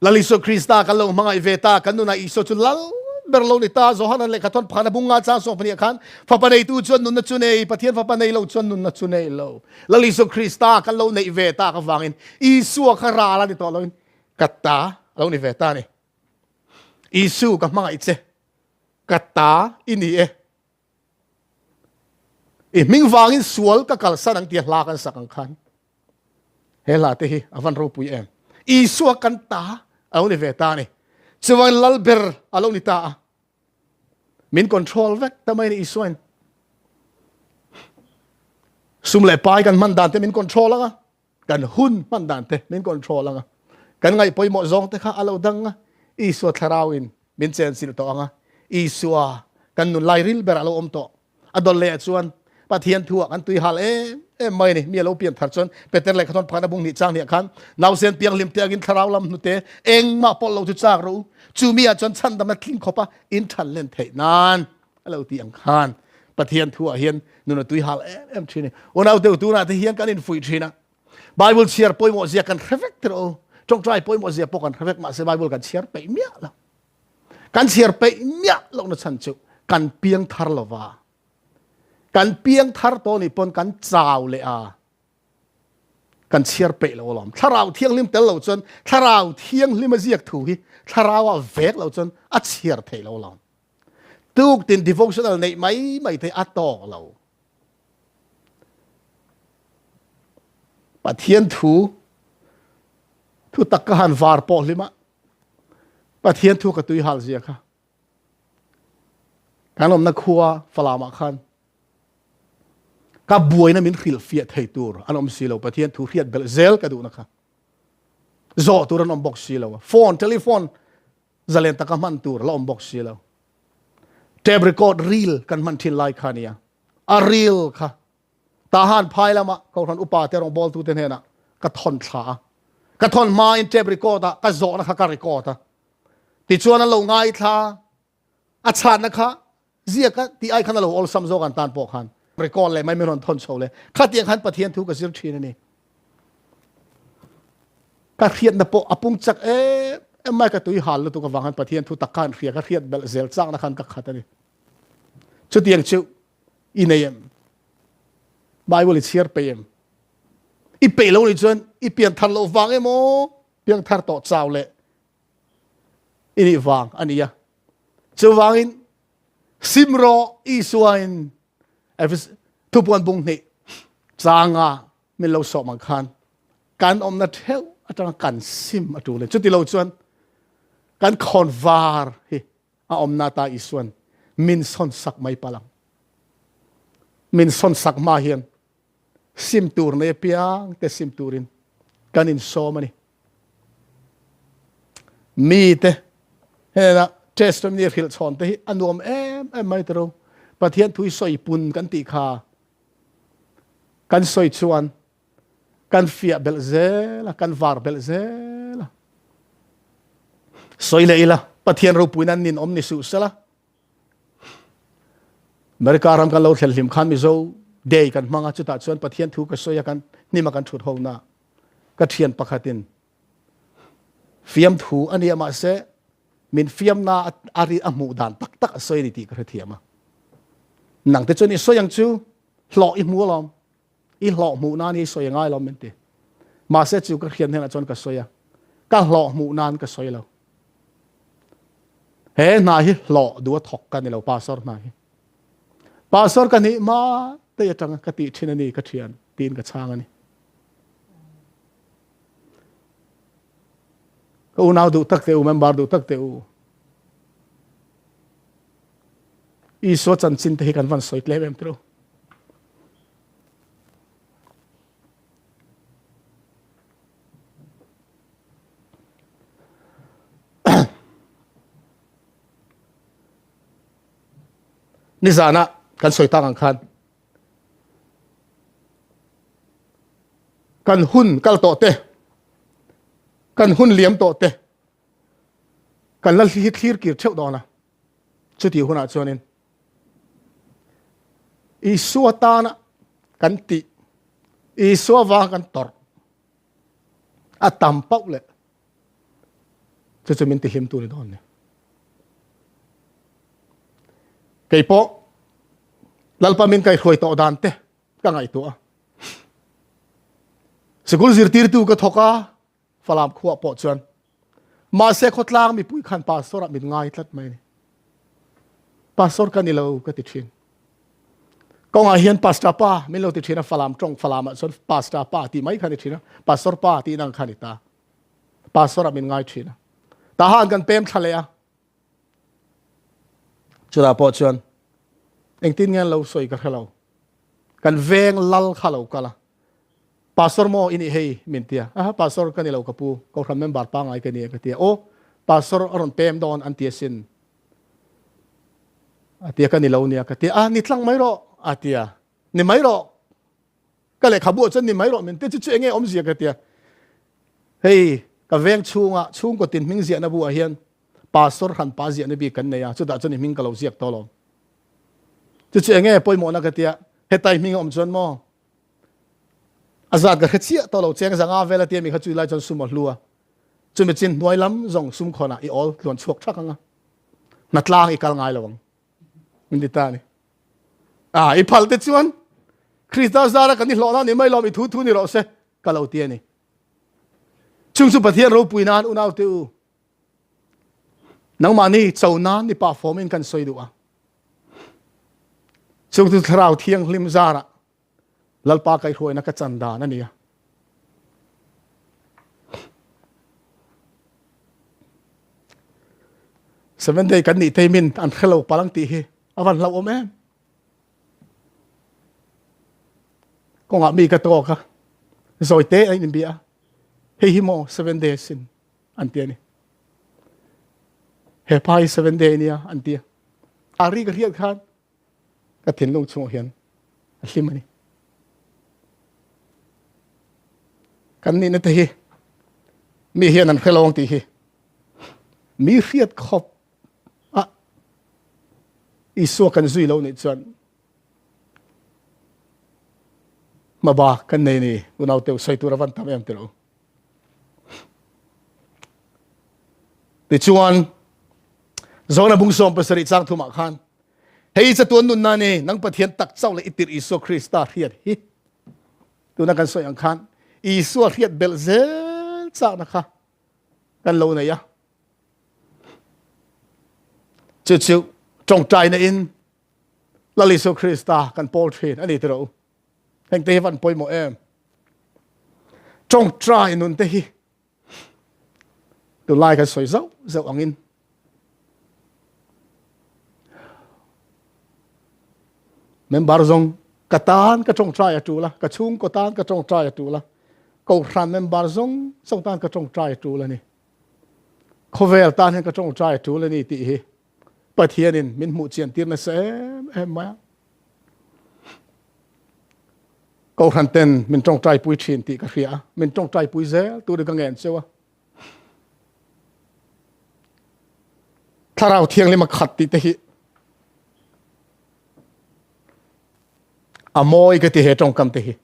Lal Isua Krista kan lo hmangaih ve ta, kan nunah Isua chu lal ber lo ni ta. Johanan lehkha thawn pakhat a bung nga chang sawm pahnih ah khan fapa neitu chuan nunna chu nei, Pathian fapa nei lo chuan nunna chu nei lo. Lal Isua Krista kan lo neih ve tak avangin Isua kha ral a ni tawh loin ka ta a lo ni ve ta a ni. Isu ka hmangaih che, ka ta i ni e. I hming vangin sual ka kalsan ang tia hla kan sak ang khan he hla te hi a van ropui em. Isua kan ta a lo ni ve ta a ni. Chuvangin lal ber a lo ni ta a. Min control vek ta mai ni Isuain. Sum leh pai kan hman dan te min control anga. Kan hun hman dan te min control anga. Kan ngaih pawimawh zawng te kha a lo dang a. Isua thlarauin min chenchilh tawh anga. Isua kan nun lairil ber a lo awm tawh. A dawlh leh chuan Pathian thu ah kan tui hal em em mai a ni. Mi a lo pian thar chuan Peter lehkha thawn pakhat a bung hnih chang hnih ah khan nausen pianghlim te angin thlarau lam hnute engmah pawlh lo chu chak rawh u. Chu mi ah chuan chhandamna tling khawpa in than len theih nan a lo ti ang khan Pathian thu ah hian nun a tui hal em em thin a ni. Unau deuh tunah te hian kan infuih thin a. Bible chhiar pawimawh zia kan hre vek tirh u. Ṭawngṭai pawimawh zia pawh kan hre vek mahse Bible kan chhiar peih miah lo. Kan chhiar peih miah lohna chhan chu kan piang thar lova. Kan piang thar tawh nih pawn kan chau leh a. Kan chhiar peih lo alawm. Thlarau thianghlim tel lo chuan thlarau thianghlim a ziak thu hi thlarau ah vek lo chuan a chhiar theih lo alawm. Tuktin devotional neih mai mai te a tawk lo. Pathian thu thu tak ka han var pawh hlima Pathian thu ka tui hal zia kha. Kan awmna khua Falamah khan ka buaina min hrilh fiah thei tur an awm si lo Pathian thu hriat belh zel ka duhna kha zawh tur an awm bawk si lo phone telephone zalen taka hman tur la awm bawk si lo tape record reel kan hman thin lai kha nia a reel kha tahan phai lama kohhran upa te rawngbawl tu te hnenah ka thon thla a ka thon hma in tape record a ka zawhna kha ka record a tichuan an lo ngaithla a chhanna kha ziaka tih ai khan a lo awlsam zawk an tan pawh khan record leh mai min rawn thawn chho leh khatiang khan Pathian thu ka zir thin a ni ka hriatna pawh a pung chak em em mai ka tui hal lutuk avang khan Pathian thu tak khan hria ka hriat belh zel chakna khan ka khat a ni chutiang chu i nei em Bible i chhiar peih em i peih lo ni chuan i pian thar loh vang emaw piang thar tawh chau leh i nih vang a ni a. Chuvangin sim rawh Isuain thupuan bung hnih changa min lo sawm ang khan kan awmna theuh atanga kan sim a tul e. Chuti lo chuan kan khawn var hi a awmna ta Isuan min sawn sak mai palang. Min sawn sak hma hian sim tur nei apiang te sim turin kan insawm a ni. Mite hnena testimony hrilh chhawn te hi a nuam em em mai tiro. Pathian thu hi sawi pun kan tih kha kan sawi chuan kan fiah belh zel a, kan var belh zel a. Sawi leh ila Pathian ropuina nin awm ni suh sela. America ram kan lo thlel hlim khan Mizo Day kan hmang a, chutah chuan Pathian thu ka sawi a, kan hnima kan thut ho na. Ka thian pakhatin fiamthu a nia mahse min fiamna a ri a hmuh dan tak tak a sawi a ni tih ka hrethiam a. Nang te chuan i sawi ang chu hlawh i hmu alawm. I hlawh hmuh nan i sawi angai alawm min ti. Mahse chu ka hriat hnenah chuan ka sawi a. Ka hlawh hmuh nan ka sawi lo. He hna hi hlawh duh a thawk ka ni lo pastor hna hi. Pastor ka nih ma te atanga ka tih thin a ni ka thian tiin ka chhang a ni. Ka unau duh tak te u, member duh tak te u. Isua chanchin te hi kan van sawi tlem em tiro. Nizana kan sawi tak ang khan kan hun kal tawh te kan hun liam tawh te kan la thlir kir theuh dawn a chuti hunah chuanin Isua tana kan tih Isua vang kan tawrh a tam pauh leh chu chu min tihlim tu ni dawn ni. Kei pawh Lalpa min kai hruai tawh dan te ka ngaihtuah a. Sikul zirtirtu ka thawk a, Falam khuah pawh chuan. Mahse khawtlang mipui khan pastor ah min ngai tlat mai ni. Pastor ka ni lo ka ti thin. Kawngah hian pastor pa min lo ti thin a, Falam tawng Falam ah chuan pastor pa tih mai kha ni thin a, pastor pa tih nang kha ni ta. Pastor ah min ngai thin a. Tahan kan pem thla leh a. Chutah pawh chuan engtin nge an lo sawi ka hre lo. Kan veng lal kha lo kal a. Pastor maw i nih hei min ti a. Aha pastor ka ni lo ka pu, kohhran member pangngai ka ni a ka ti a. Aw pastor a rawn pem dawn an ti asin. A ti a ka ni lo nia ka ti a. Ni tlang mai rawh a ti a. Ni mai rawh. Ka lehkhabu ah chuan ni mai rawh min ti chu chu enge awmzia ka ti a. Hei ka veng chhunga chhungkaw tin hming ziahna bu ah hian pastor hran pa ziahna bik kan nei a, chutah chuan i hming ka lo ziak tawh lo. Chu chu enge pawimawhna ka ti a, hetai hming a awm chuan maw a zat ka hre chiah tawh lo, cheng zanga vel a tia mi kha chu lai chuan sum a hlu a. Chumi chin hnuai lam zawng sum khawnah i awl tluan chhuak thak anga. Hnatlang i kal ngai lo ang. Min ti ta ni. A i phal te chuan Krista zara kan i hlawhna ni mai lawm i thu thu ni rawh se ka lo ti a ni. Chung chu Pathian ropui nan unau te u. Nangmahni cho nan ni pah fawmin kan sawi duh a. Chung chu thlarau thianghlim zara Lalpa kaihhruaina ka chan dan a ni a. Seven day kan nih tei min an hrelo palang tih hi a van hlauhawm em. Kawngah mi ka tawk a, zawi te a inbia a, hei hi maw seven day sin an ti a ni. He pa hi seven day nia an ti a. A ri ka hriat khan ka thinlung chungah hian a hlim a ni. Kan nihna te hi mi hian an hre lo ang tih hi mi hriat khawp a Isua kan zui lo nih chuan hmabak kan nei ni unau teu sawi tur a van tam em tilo. Tichuan Zona bung 17 chang thumah khan hei chatuan nunna ni nang Pathian tak chauh leh i tirh Isua Krista hriat hi tuna kan sawi ang khan Isua hriat belh zel chakna kha kan lo nei a chu chu tawngtaina in Lal Isua Krista kan pawl thin ani tiro heng te hi van pawimawh em tawngtai nun te hi tunlai kan sawi zauh zauh angin member zawng ka tan ka tawngtai a tul a ka chhungkaw tan ka tawngtai a tul a kohhran member zawng zawng tan ka tawngtai a tul a ni khawvel tan hian ka tawngtai a tul a ni tih hi Pathianin min hmuh chian tir nasa em em mai a Kohhran ten min tawngtai pui thin tih ka hria a, min tawngtai pui zel tur ka ngen cheu a. Thlarau Thianghlim a khat tih te hi a mawi ka ti he tawngkam te hi.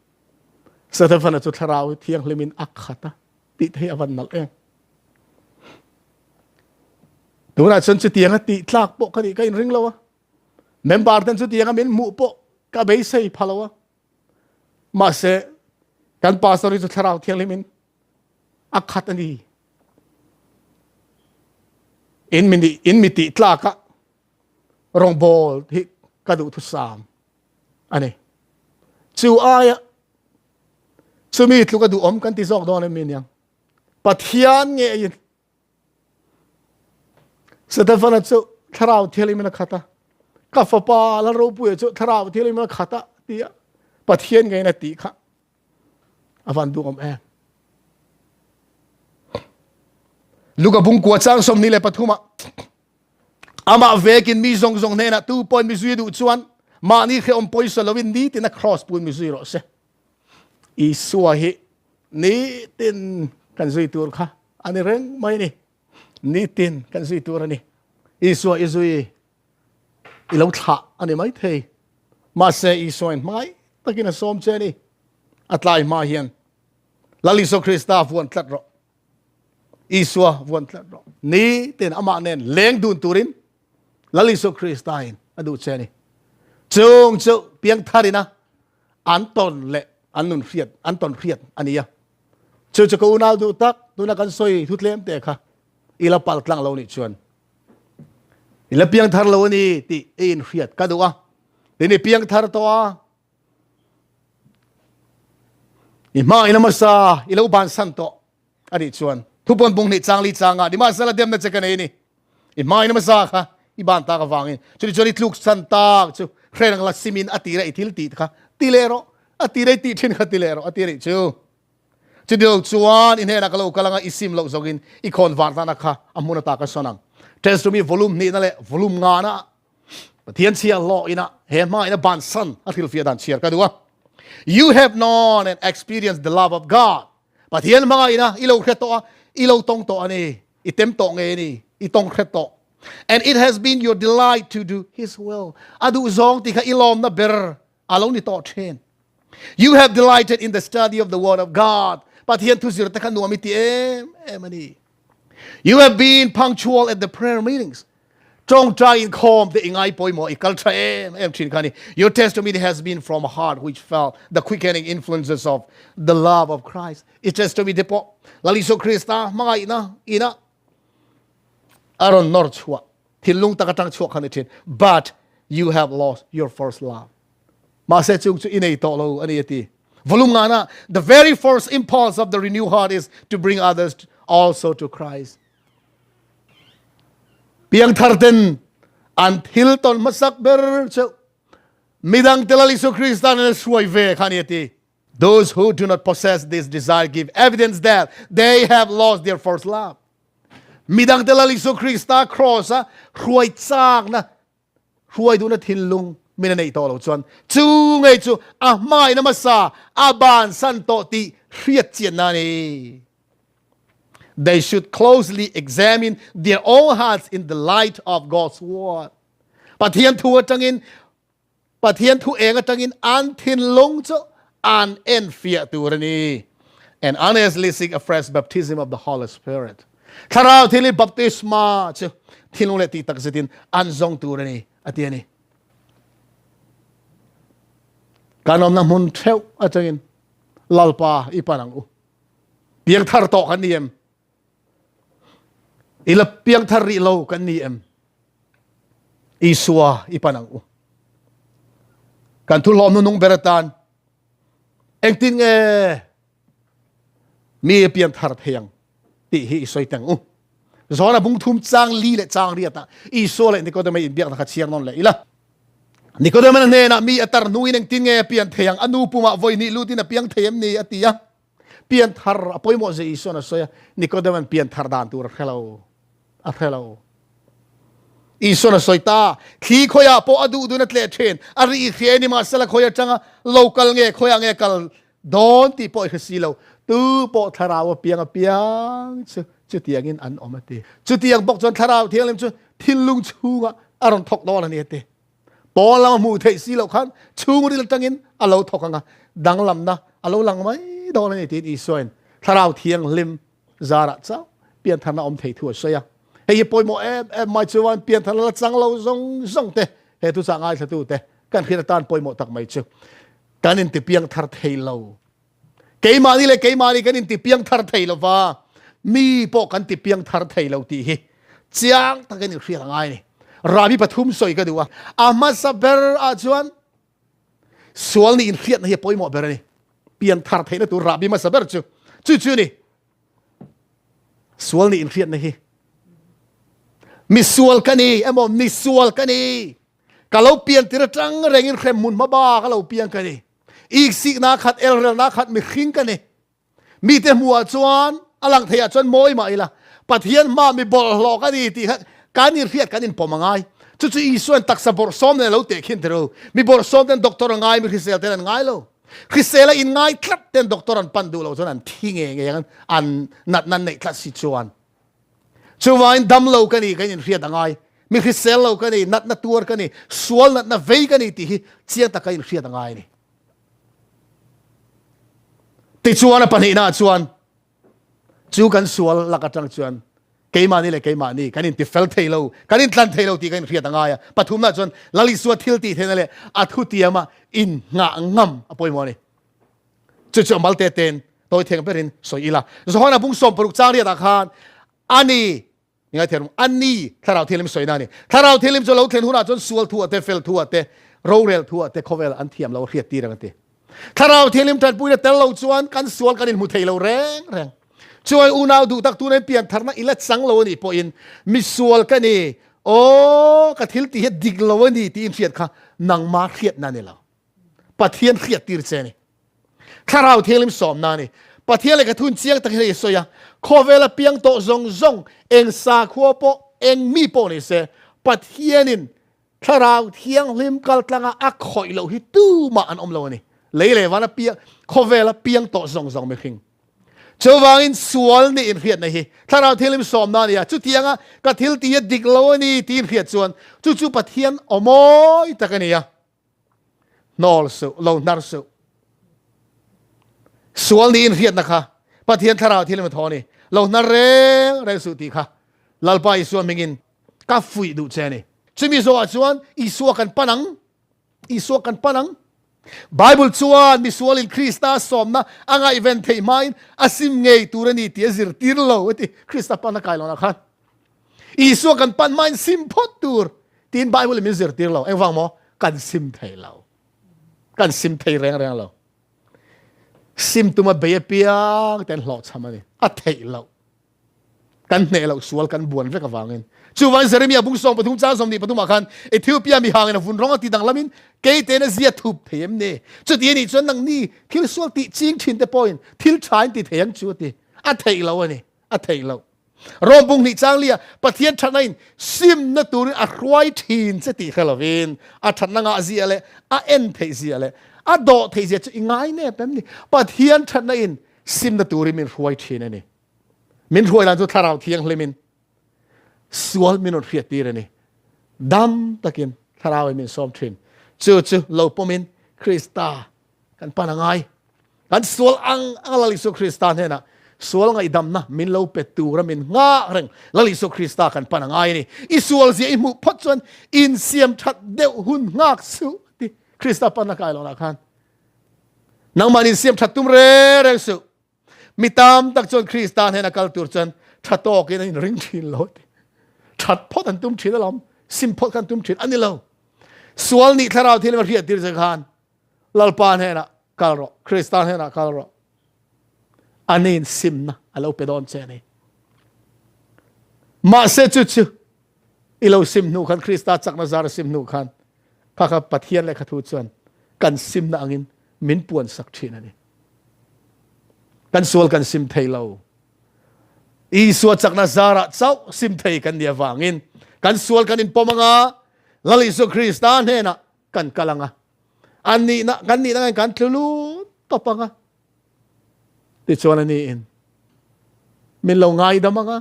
Stefana chu Thlarau Thianghlimin a khat a tih te hi a van nalh em. Tunah chuan chutianga tih tlak pawh ka nih ka inring lo a. Member ten chutianga min hmuh pawh ka beisei pha lo a. Mahse kan pastor hi chu thlarau thianghlim in a khat a ni. In mi in mi tih tlak a rawngbawl hi ka duh thusam a ni. Chu aia chumi tluk a duhawm kan ti zawk dawn em mi niang. Pathian nge in Setefana chu thlarau thianghlim in a khat a, ka fapa Lalropuia chu thlarau thianghlim in a khat a tia Pathian ngeiin a tih kha a van duhawm em. Luka bungkua chang 23 ah amah vekin mi zawng zawng hnenah tu pawhin mi zui duh chuan mahni hrehawm pawisa loin nitin a cross puin mi zui rawh se. Isua hi nitin kan zui tur kha a ni reng mai ni. Nitin kan zui tur a ni. Isua i zui i lo thlah a ni mai thei. Mahse Isua in hmangaih takin a sawm che ni. A tlai hma hian Lal Isua Krista vuan tlat rawh. Isua vuan tlat rawh. Nitin amah nen leng dun turin Lal Isua Krista in a duh che ni. Chung chu piangtharina an tawn leh an nun hriat an tawn hriat a ni a chu chu ka unau duh tak tuna kan sawi thu tlem te kha ila pal tlang lo nih chuan ila piang thar lo ani tih i in hriat ka duh a tin i piang thar tawh a i hma ina masa i lo ban san tawh A nih chuan thupawn bung hnih chang li changa nimahsela demna che ka nei ni. I hmain hmasa kha i ban tak avangin chuni chuan i tluk san tak chu hrerang la simin a tira i thil tih kha ti leh rawh a tira i tih thin kha ti leh rawh a ti rih chu. Chuni lo chuan i hnenah ka lo kal anga i sim loh zawkin i khawn var tana kha a hmun ata ka sawn ang. Test room i volume hnihna leh volume ngana Pathian chhiar hlawh ina he hma ina ban san a hrilhfiah dan chhiar ka duh a. You have known and experienced the love of God. Pathian hmangaihna i lo hre tawh a, i lo tawng tawh a ni, i tem tawh ngei a ni, i tawng hre tawh. And it has been your delight to do His will. A duh zawng tih kha i lawmna ber a lo ni tawh thin. You have delighted in the study of the word of God. Pathian thu zir te kha nuam i ti em em a ni. You have been punctual at the prayer meetings. Tawngtai inkhawm te i ngai pawimawh i kal tha em em thin kha ni. Your testimony has been from a heart which felt the quickening influences of the love of Christ. I testimony te pawh Lal Isua Krista hmangaihna ina a rawn nawr chhuah thinlung tak atang chhuah kha ni thin. But you have lost your first love. Mahse chung chu i nei tawh lo a ni a ti. Volume ngana the very first impulse of the renewed heart is to bring others also to Christ. Piangthar ten an thil tawn hmasak ber chu midang te Lal Isu Krista nen hruai ve kha ni a ti. Those who do not possess this desire give evidence that they have lost their first love. Midang te Lal Isu Krista cross a hruai chakna hruai duhna thinlung min a neih tawh lo chuan chu ngei chu a hmaina hmasa a bansan tawh tih hriat chianna a ni. They should closely examine their own hearts in the light of God's word. Pathian thu atangin Pathian thu eng atangin an thinlung chu an enfiah tur a ni. And honestly seek a fresh baptism of the Holy Spirit. Thlarau thil hi baptisma chu thinlung leh tih tak zetin an zawng tur a ni a ti a ni. Kan awmna hmun theuh atangin Lalpa i pan ang u. Piangthar tawh kan ni em? I la piangthar rih lo kan ni em? Isua i pan ang u. Kan thu hlawm nung ber atan engtin nge mi piangthar thei ang tih hi i sawi teng u. Zona bung thum chang li leh chang riat ah Isua leh Nikodema inbiakna kha chhiar nawn leh ila. Nikodema hnenah mi a tar hnuin engtin nge a pian thei ang? A nu pumah vawi hnih lutin a piang thei em ni? a ti a. Pianthar a pawimawh zia Isuan a sawi a, Nikodema'n pianthar dan tur a hre lo. A hre lo. Isuan a sawi ta, thli khawiah pawh a duh dun a tleh thin, a ri i hria ni mahsela khawi atanga lo kal nge khawiah nge kal dawn tih pawh i hre si lo. Tu pawh thlarau a piang a piang chu chutiangin an awm a ti. Chutiang bawk chuan thlarau thianghlim chu thinlung chhungah a rawn thawk dawn a ni a ti. Pawn lama hmuh theih si loh khan chhungril atangin a lo thawk ang a, danglamna a lo lang mai dawn a ni tiin Isuain Thlarau Thianghlim zarah chauh piantharna awm thei thu a sawi a. Hei hi pawimawh em em mai chuan piantharna la chang lo zawng zawng te, he thuchah ngaithlatute kan hriat atan pawimawh tak mai chu kan intipiangthar thei lo. Keimahni leh keimahni kan intipiang thar thei lo va, mi pawh kan tipiang thar thei lo tih hi chiang takin i hriat a ngai a ni. Rabi pathum sawi ka duh a, a hmasa ber ah chuan sual nih inhriatna hi a pawimawh ber a ni. Pian thar theihna tur rabi hmasa ber chu chu chu a ni. Sual nih inhriatna hi misual ka ni emaw misual ka ni ka lo pian tir atang rengin hremhmun hmaba ka lo piang ka ni. Iksikna khat elrelna khat mihring ka ni. Mite hmuhah chuan a lang theiah chuan mawi mah ila Pathian hma mi bawlhhlawh ka ni tih kha kan inhriat kan inpawm a ngai. Chu chu Isua'n taksa bawrhsawm nen a lo teh khin tirh. Mi bawrhsawm ten doctor a ngai, mi hrisel ten an ngai lo. Hrisel a inngai tlat ten doctor an pan duh lo chuan an thi ngei ngei ang an natna an neih tlat si chuan. Chuvangin damlo ka ni kan inhriat a ngai. Mi hrisel lo ka ni, natna tuar ka ni, sual natna vei ka ni tih hi chiang taka inhriat a ngai a ni. Tichuan a pahnihnaah chuan chu kan sual lak atang chuan keimahni leh keimahni kan intifel thei lo, kan intlan thei lo tih kan inhriat a ngai a. Pathumnaah chuan Lal Isua thil tih theihna leh a thutiama innghah ngam a pawimawh a ni. Chu chu a mal te ten tawi theng berin sawi ila. Johana bung 16 chang riatah khan ani ngai therum ani thlarau thianghlim sawina ani. Thlarau thianghlim chu lo thlen hunah chuan sual thu ate fel thu ate rorel thu ate khawvel an thiam lo hriat tir ang ati. Thlarau thianghlim tanpuina tel lo chuan kan sual kan inhmu thei lo reng reng. Chuai unau duh tak tuna pian tharna ila chang lo ani pawhin misual ka ni aw ka thil tih hi dik lo ani tiin hriat kha nangma hriatna ni lo. Pathian hriat tir che ni. Thlarau Thianghlim sawmna a ni. Pathian lehkha thun chiang tak hian a sawi a, khawvela piang tawh zawng zawng, eng sakhua pawh, eng mi pawh ni se, Pathianin Thlarau Thianghlim kaltlanga a khawih loh hi tumah an awm lo a ni. Lei leh vana piang, khawvela piang tawh zawng zawng mihring. Chuvangin sual nih inhriatna hi Thlarau Thianghlim sawmna a ni a, chutianga ka thil tih hi a dik lo a ni tih inhriat chuan chu chu Pathian aw mawi tak a ni a. Hnawl suh, lo hnar suh. Sual niin hriatna kha Pathian thlarau thil emaw thaw a ni. Lo hnar reng reng suh tih kha Lalpa Isua hmingin ka fuih duh che a ni. Chumi zawhah chuan Isua kan pan ang. Isua kan pan ang. Bible chuan misualin Krista sawmna a ngaihven theih hmain a sim ngei tur a ni tih a zirtir lo a ti. Krista pan a kai lohna khan Isua kan pan hmain sim phawt tur tiin Bible in min zirtir lo. Engvang maw? Kan sim thei lo. Kan sim thei reng reng lo. Sim tuma bei apiang te an hlawhchham a ni. A theih loh. Kan hneh loh sual kan buan vek avangin. Chuvangin Jeremia bung 13 chang 23 ah khan Ethiopia mi hangin a vun rawng a ti danglamin kei tein a zia thup thei em ni? Chuti a nih chuan nangni thil sual tih ching thin te pawhin thil tha in ti thei ang chu a ti. A theih loh a ni. A theih loh. Rom bung hnih chang lia Pathian thatna in simna turin a hruai thin che tih hre lovin a thatna ngah zia leh a en theih zia leh a dawh theih zia chu i ngai nep em ni? Pathian thatna in simna turin min hruai thin a ni. Min hruai dan chu thlarau thianghlimin sual min rawn hriat tir a ni. Dam takin thlarau in min sawm thin. Chu chu lo pawmin Krista kan pan a ngai. Kan sual ang ang Lal Isua Krista hnenah sual ngaihdamna min lo pe tura min nghak reng Lal Isua Krista kan pan a ngai a ni. I sual zia i hmuh phawt chuan insiam that deuh hun nghak suh ti Krista pan a kai lohna khan nangmah insiam that tum reng reng suh. Mi tam tak chuan Krista hnena kal tur chuan tha tawkin an inring thin lo ti. That phawt an tum thin alawm, sim phawt khan tum thin a ni lo. Sual nih thlarau thil a hriat tir che khan Lalpa hnenah kal rawh, Krista hnenah kal rawh. Aniin simna a lo pe dawn che a ni. Mahse chu chu i lo sim hnu khan Krista chakna zar a sim hnu khan kha kha Pathian lehkha thu chuan kan simna angin min puan sak thin a ni. Kan sual kan sim thei lo. Isua chakna zarah chauh sim thei kan nih avangin kan sual kan inpawm anga Lal Isua Krista hnenah kan kal anga an nihna kan nihna ngain kan tlu lut tawp anga tichuan ani in min lo ngaidam anga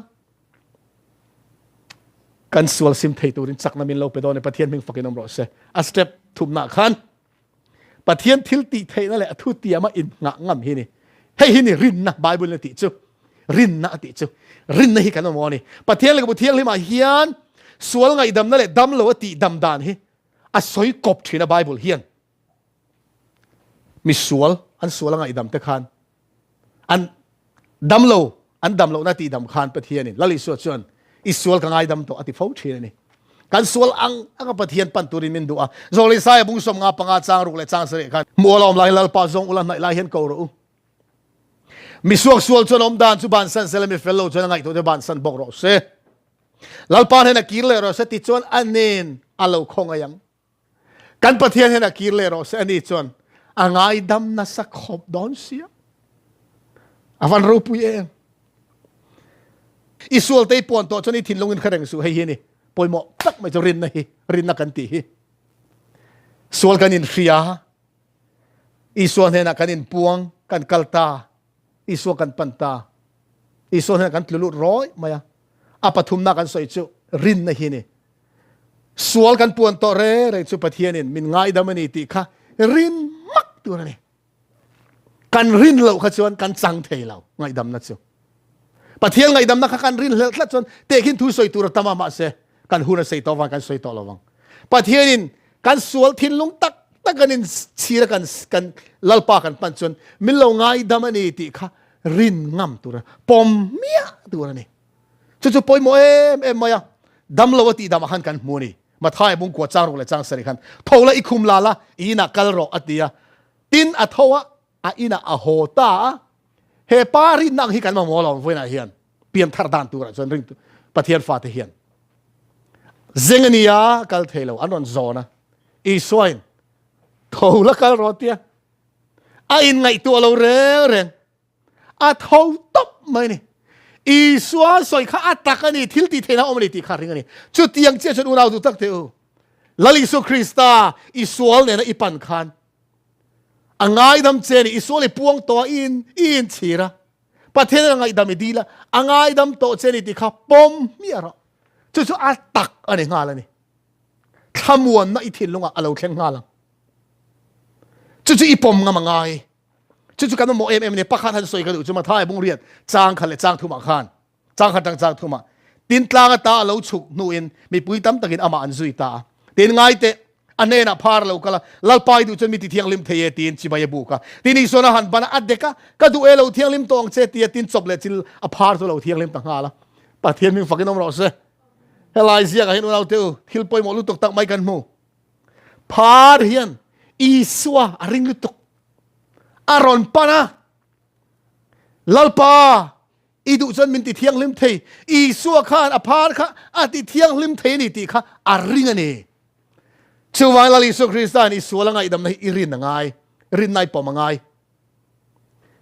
kan sual sim thei turin chakna min lo pe dawn e Pathian hming fakin awm rawh se a step thumna khan Pathian thil tih theihna leh a thu tiama in ngah ngam hi ni hei hi ni rinna Bible na tih chu rinna a tih chu rinna hi kan awm ni Pathian lehkhabu thianghlimah hian sual ngaihdamna leh damlo a tih dam dan hi a sawi kawp thin a Bible hian mi sual an sual a ngaihdam te khan an damlo an dam lohna tih dam khan Pathianin Lal Isua chuan i sual ka ngaidam tawh a ti fo thin a ni. Kan sual ang anga Pathian pan turin min duh a. Zawlei Saia bung 55 chang ruk leh chang sarih khan mual a awm lai Lalpa zawng ula hnaih lai hian ko rawh u. Mi suak sual chuan awm dan chu bansan sela mi fel lo chuan a ngaihtuah te bansan bawk rawh se. Lalpa hnenah kir leh rawh se ti chuan a nen a lo khawngaih ang. Kan Pathian hian a kir leh rawh se ani chuan a ngaidam nasa khawp dawn sia. A van ropui em. I sual te i puan tawh chuan i thinlung in hre reng suh hei hi ni. Pawimawh tak mai chu rinna hi, rinna kan tih hi. Sual kan in hria, Isua hnenah kan in puang, kan kal ta, Isua kan pan ta. Isua hnenah kan tlu lut rawih mai a. A pathumna kan sawi chu rinna hi ni. Sual kan puan tawh re re chu Pathianin min ngaidam a ni tih kha rin mak tur a ni. Kan rin loh kha chuan kan chang thei lo ngaihdamna chu. Pathian ngaihdamna kha kan rin hlelh tlat chuan tehkhin thu sawi tur a tam a mahse kan hun a sei tawh vang kan sawi tawh lo vang. Pathianin kan sual thinlung tak tak kan in chhir a kan kan Lalpa kan pan chuan min lo ngaidam a ni tih kha rin ngam tur a pawm miah tur a ni. Chu chu pawimawh em em mai a, damlo a tihdamah khan kan hmu a ni. Mathai bung kua chang ruk leh chang sarih khan, Tho la i khum la la, i inah kal rawh a ti a. Tin a tho a, a inah a haw ta a. He pa rinna ang hi kan mamawh lo vawiinah hian, pianthar dan turah chuan ring Pathian fate hian. Zeng a nia, kal thei lo, an rawn zawn a. Isuain, Tho la kal rawh a ti a. A inngaihtuah lo reng reng. A tho tawp mai a ni. Isua sawi kha a tak a ni, thil tih theihna awm a ni tih kha a ring a ni. Chutiang chiah chuan unau duh tak teh u, Lal Isua Krista i sual nena i pan khan a ngaidam che a ni. I sual i puang tawh a, i in i inchhir a, Pathian a ngaihdam i dil a, a ngaidam tawh che a ni tih kha pawm hmiah rawh. Chu chu a tak a ni nghal a ni. Thlamuanna i thinlungah a lo thleng nghal ang. Chu chu i pawm ngam a ngai. Chu chu kan mamawh em em a ni. Pakhat han sawi ka duh chu Mathai bungriat chang khat leh chang thumah khan chang khat tang chang thumah tin tlang ata a lo chhuk hnuin mipui tam takin amah an zui ta a. Tin ngai teh a hnenah phar a lo kal a, Lalpa i duh chuan mi ti thianghlim thei e tiin chibai a buk a. Tin Isuan a han ban a, a dek a, ka duh e lo thianghlim tawh ang che tia tin chawp leh chil a phar chu a lo thianghlim ta nghal a. Pathian hming fakin awm rawh se. Helai ziakah hian unaute u, thil pawimawh lutuk tak mai kan hmu. Phar hian Isua a ring lutuk. A rawn pan a, Lalpa, i duh chuan min ti thianghlim thei. Isua khan a phar kha a ti thianghlim thei a ni tih kha a ring a ni. Chuvang Lal Isua Krista in i sual a ngaihdamna hi i rin a ngai, rinna i pawm a ngai.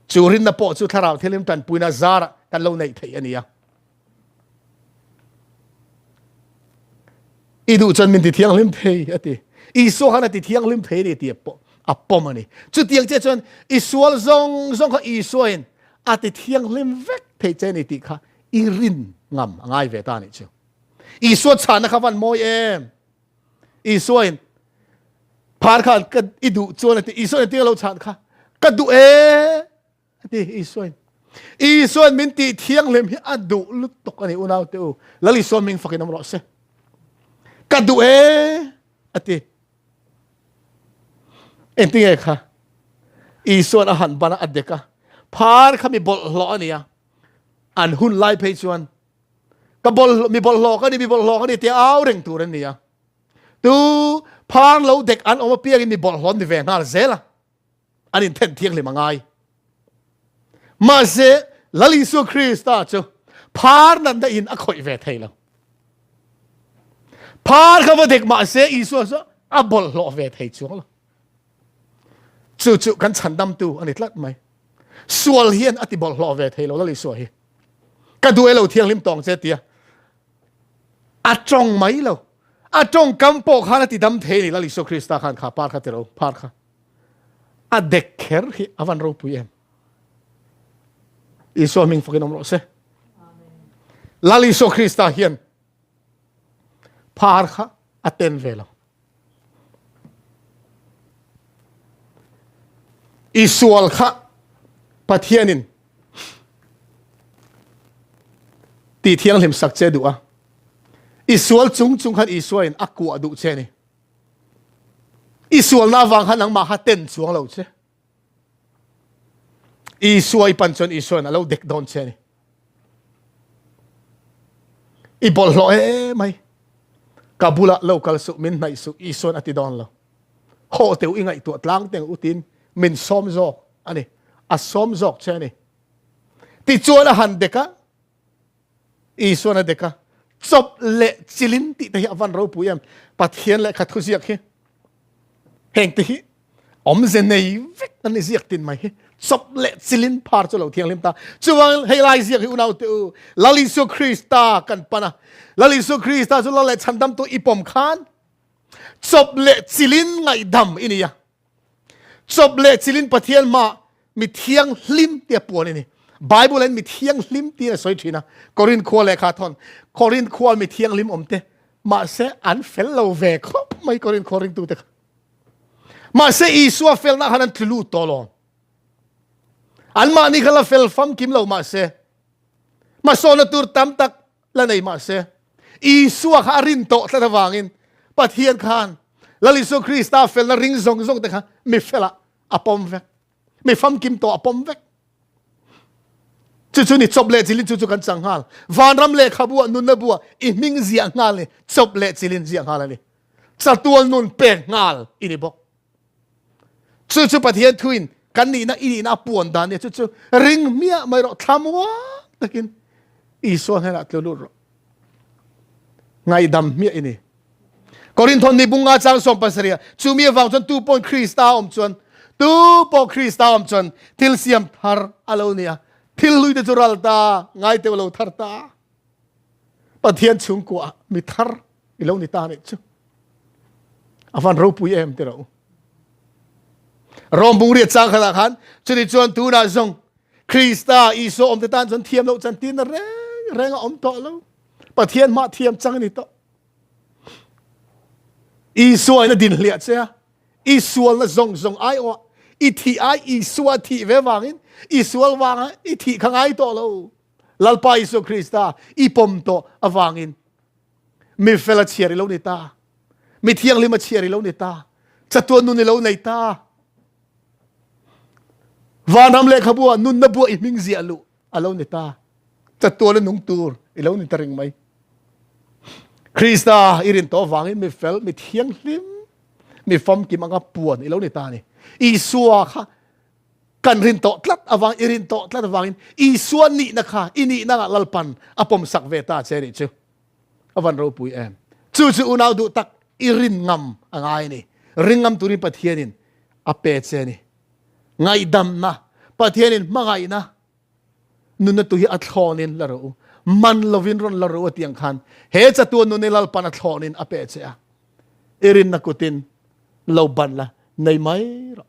Chu rinna pawh chu Thlarau Thianghlim tanpuina zarah kan lo neih theih a ni a. I duh chuan min ti thianghlim thei a ti. Isua khan a ti thianghlim thei a ni tih a pawm a ni. Chutiang che chuan i sual zawng zawng kha Isua in a ti thianghlim vek thei che a ni tih kha i rin ngam a ngai ve ta a nih chu. Isua chhanna kha van mawi em. Isua in phar khan ka i duh chuan a ti. Isua in tinga lo chhan kha ka duh e. A ti Isuain. Isuain min tih thianghlim hi a duh lutuk a ni unau te u. Lal Isua hming fakin awm rawh se. Ka duh e a ti. Engtinge kha? Isuan a han ban a a dek a. Phar kha mi bawlhhlawh a ni a. An hun lai phei chuan ka bawlhhlawh mi bawlhhlawh ka ni mi bawlhhlawh ka ni tia au reng tur an ni a. Tu phar lo dek an awm apiangin mi bawlhhlawh an ni ve nghal zel a. an inthen thianghlim a ngai. Mahse, Lal Isua Krista chu phar natna in a khawih ve thei lo. Phar kha va dek mahse Isua chu a bawlhhlawh ve thei chuang lo. Chu chu kan chhandamtu a ni tlat mai. Sual hian a ti bawlhhlawh ve thei lo Lal Isua hi. Ka duh e lo thianghlim tawng che tia. A tawng mai lo. A tawngkam pawh khan a ti dam thei ni Lal Isua Krista khan kha par kha ti ro phar kha. A dek kher hi a van ropui em. Isua hming fakin awm rawh se. Lal Isua Krista hian phar kha a ten ve lo. I sual kha Pathianin ti thianghlim sak che duh a. I sual chung chung khan Isua in a kuah duh che ni. I sualna avang khan nangmah kha ten chuang lo che. Isua i pan chuan Isuan a lo dek dawn che ni. I bawlhhlawh e mai. Ka bulah lo kal suh, min hnaih suh, Isuan a ti dawn lo. Haw teu i ngaihtuah tlang teng utin min sawm zawk a ni. A sawm zawk che a ni. Tichuan a han dek a, Isuan a dek a, chawp leh chilin tih te hi a van ropui em. Pathian lehkha thuziak hi heng te hi awmze nei vek an ni ziak tin mai hi chawp leh chilin phar chu lo thianghlim ta. Chuvangin hei lai ziak hi unau te u Lal Isua Krista kan pan a, Lal Isua Krista chu Lal leh chhandamtu i pawm khan chawp leh chilin ngaihdam i ni a. Chawp leh chilin Pathian hmaah mi thianghlim tia puan i ni. Bible in mi thianghlim tiin a sawi thin a. Korinth khua lehkha thawn Korinth khua mi thianghlim awm te mahse an fel lo ve khawp mai Korinth khua ringtute kha. Mahse Isua felna khan an tlu lut tawh lo. Anmahni kha la fel famkim lo mahse hmasawnna tur tam tak la nei mahse Isua kha a rin tawh tlat avangin Pathian khan Lal Isua Krista felna ring zawng zawng te kha mi felah a pawm vek. Mi famkim tawh a pawm vek. Chu chu ni chawp leh chilin chu chu kan chang nghal. Vanram lehkhabu ah nunna bu ah i hming ziah nghal ni chawp leh chilin ziah nghal a ni. Chatual nun pek nghal i ni bawk. Chu chu Pathian thuin kan nihna i nihna a puan dan nia chu chu ring hmiah mai rawh thlamuang takin Isua hnenah tlu lut rawh. Ngaihdam hmiah i ni. Korinthon ni bunga chang sawm pasarih chu mi avang chuan tu pawhin Krista awm chuan tu pawh Krista awm chuan thil siam thar a lo ni a thil hlui te chu ral ta ngai teuh lo thar ta Pathian chhungkua mi thar i lo ni ta nih chu a van ropui em ti ro Rom bung riat chang khatah khan chuni chuan tunah zawng Krista Isua awm te tan chuan thiam loh chan tirna reng reng a awm tawh lo Pathian mah thiam chang a ni tawh Isua in a din hliah che a i sualna zawng zawng ai awh. I thih ai Isua thih ve vangin i sual vanga i thih kha ngai tawh lo. Lalpa Isua Krista i pawm tawh avangin mi fel a chhiar i lo ni ta. Mi thianghlim a chhiar i lo ni ta. Chatuan nun i lo nei ta. Vanram lehkhabu ah nunna bua i hming ziah luh a lo ni ta. Chatuan a nung tur i lo ni ta ring mai. Krista i rin tawh avangin mi fel, mi thianghlim, mi famkim anga puan i lo ni ta ni. Isua kha kan rin tawh tlat avang i rin tawh tlat avangin Isua nihna kha i nihna ah Lalpan a pawmsak ve ta che nih chu. A van ropui em. Chu chu unau duh tak i rin ngam a ngai ni. Ring ngam turin Pathianin a pe che ni. Ngaihdamna, Pathianin hmangaihna nunna tu hi a thlawnin la rawh u. Man lovin rawn la rawh u a tiang khan he chatuan nun hi Lalpan a thlawnin a pe che a. I rinna kutin lo ban la nei mai rawh.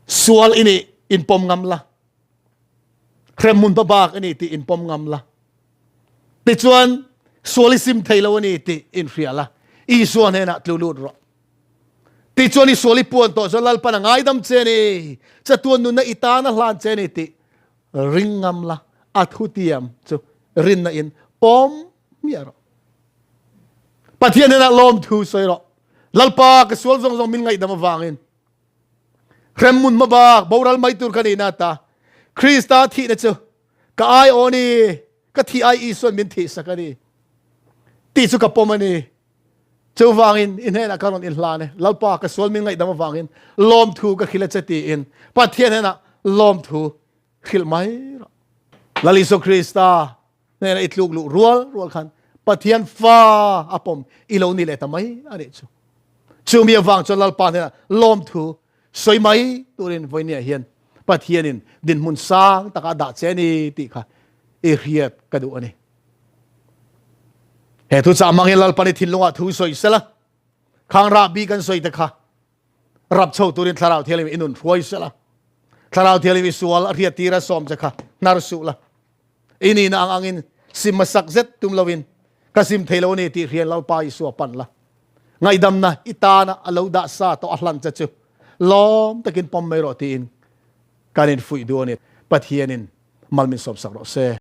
Sual i nih inpawm ngam la. Hremhmun babak a ni tih inpawm ngam la. Tichuan sual i sim thei lo a ni tih inhria la. Isua hnenah tlu lut rawh. Tichuan i sual i puan tawh chuan Lalpan a ngaidam che a ni. Chatuan nunna i tan a hlan che a ni tih ring ngam la. A thutiam chu rinna in pawm hmiah rawh. Pathian hnenah lawmthu sawi rawh. Lalpa ka sual zawng zawng min ngaihdam avangin hremhmun hmabak boral mai tur ka nihna ata Krista thihna chu ka ai aw ni ka thih ai Isuan min thih sak a ni tih chu ka pawm a ni. Chuvangin i hnenah ka rawn inhlan e Lalpa ka sual min ngaihdam avangin lawmthu ka hrilh a che tiin Pathian hnenah lawmthu hrilh mai rawh. Lal Isua Krista hnena i tluk luh rual rual khan Pathian fa a pawm i lo ni leh ta mai a nih chu. Chumi avang chuan Lalpa hnena lawmthu sawi mai turin vawinia hian Pathianin dinhmun sang taka a dah che a ni tih kha i hriat ka duh a ni. He thu chah hmangin Lalpan i thinlungah thu sawi sela, khang rahbi kan sawi te kha rap chho turin Thlarau Thianghlim i nun hruai sela, Thlarau Thianghlim i sual a hriat tira sawm che kha hnar suh la. I nihna ang angin sim hmasak zet tum loin ka sim thei lo a ni tih hrian Lalpa Isua pan la. Ngaihdamna i tana a lo dah sa tawh a hlan che chu lawm takin pawm mai rawh tiin kan infuih duh a ni. Pathianin mal min sawmsak rawh se.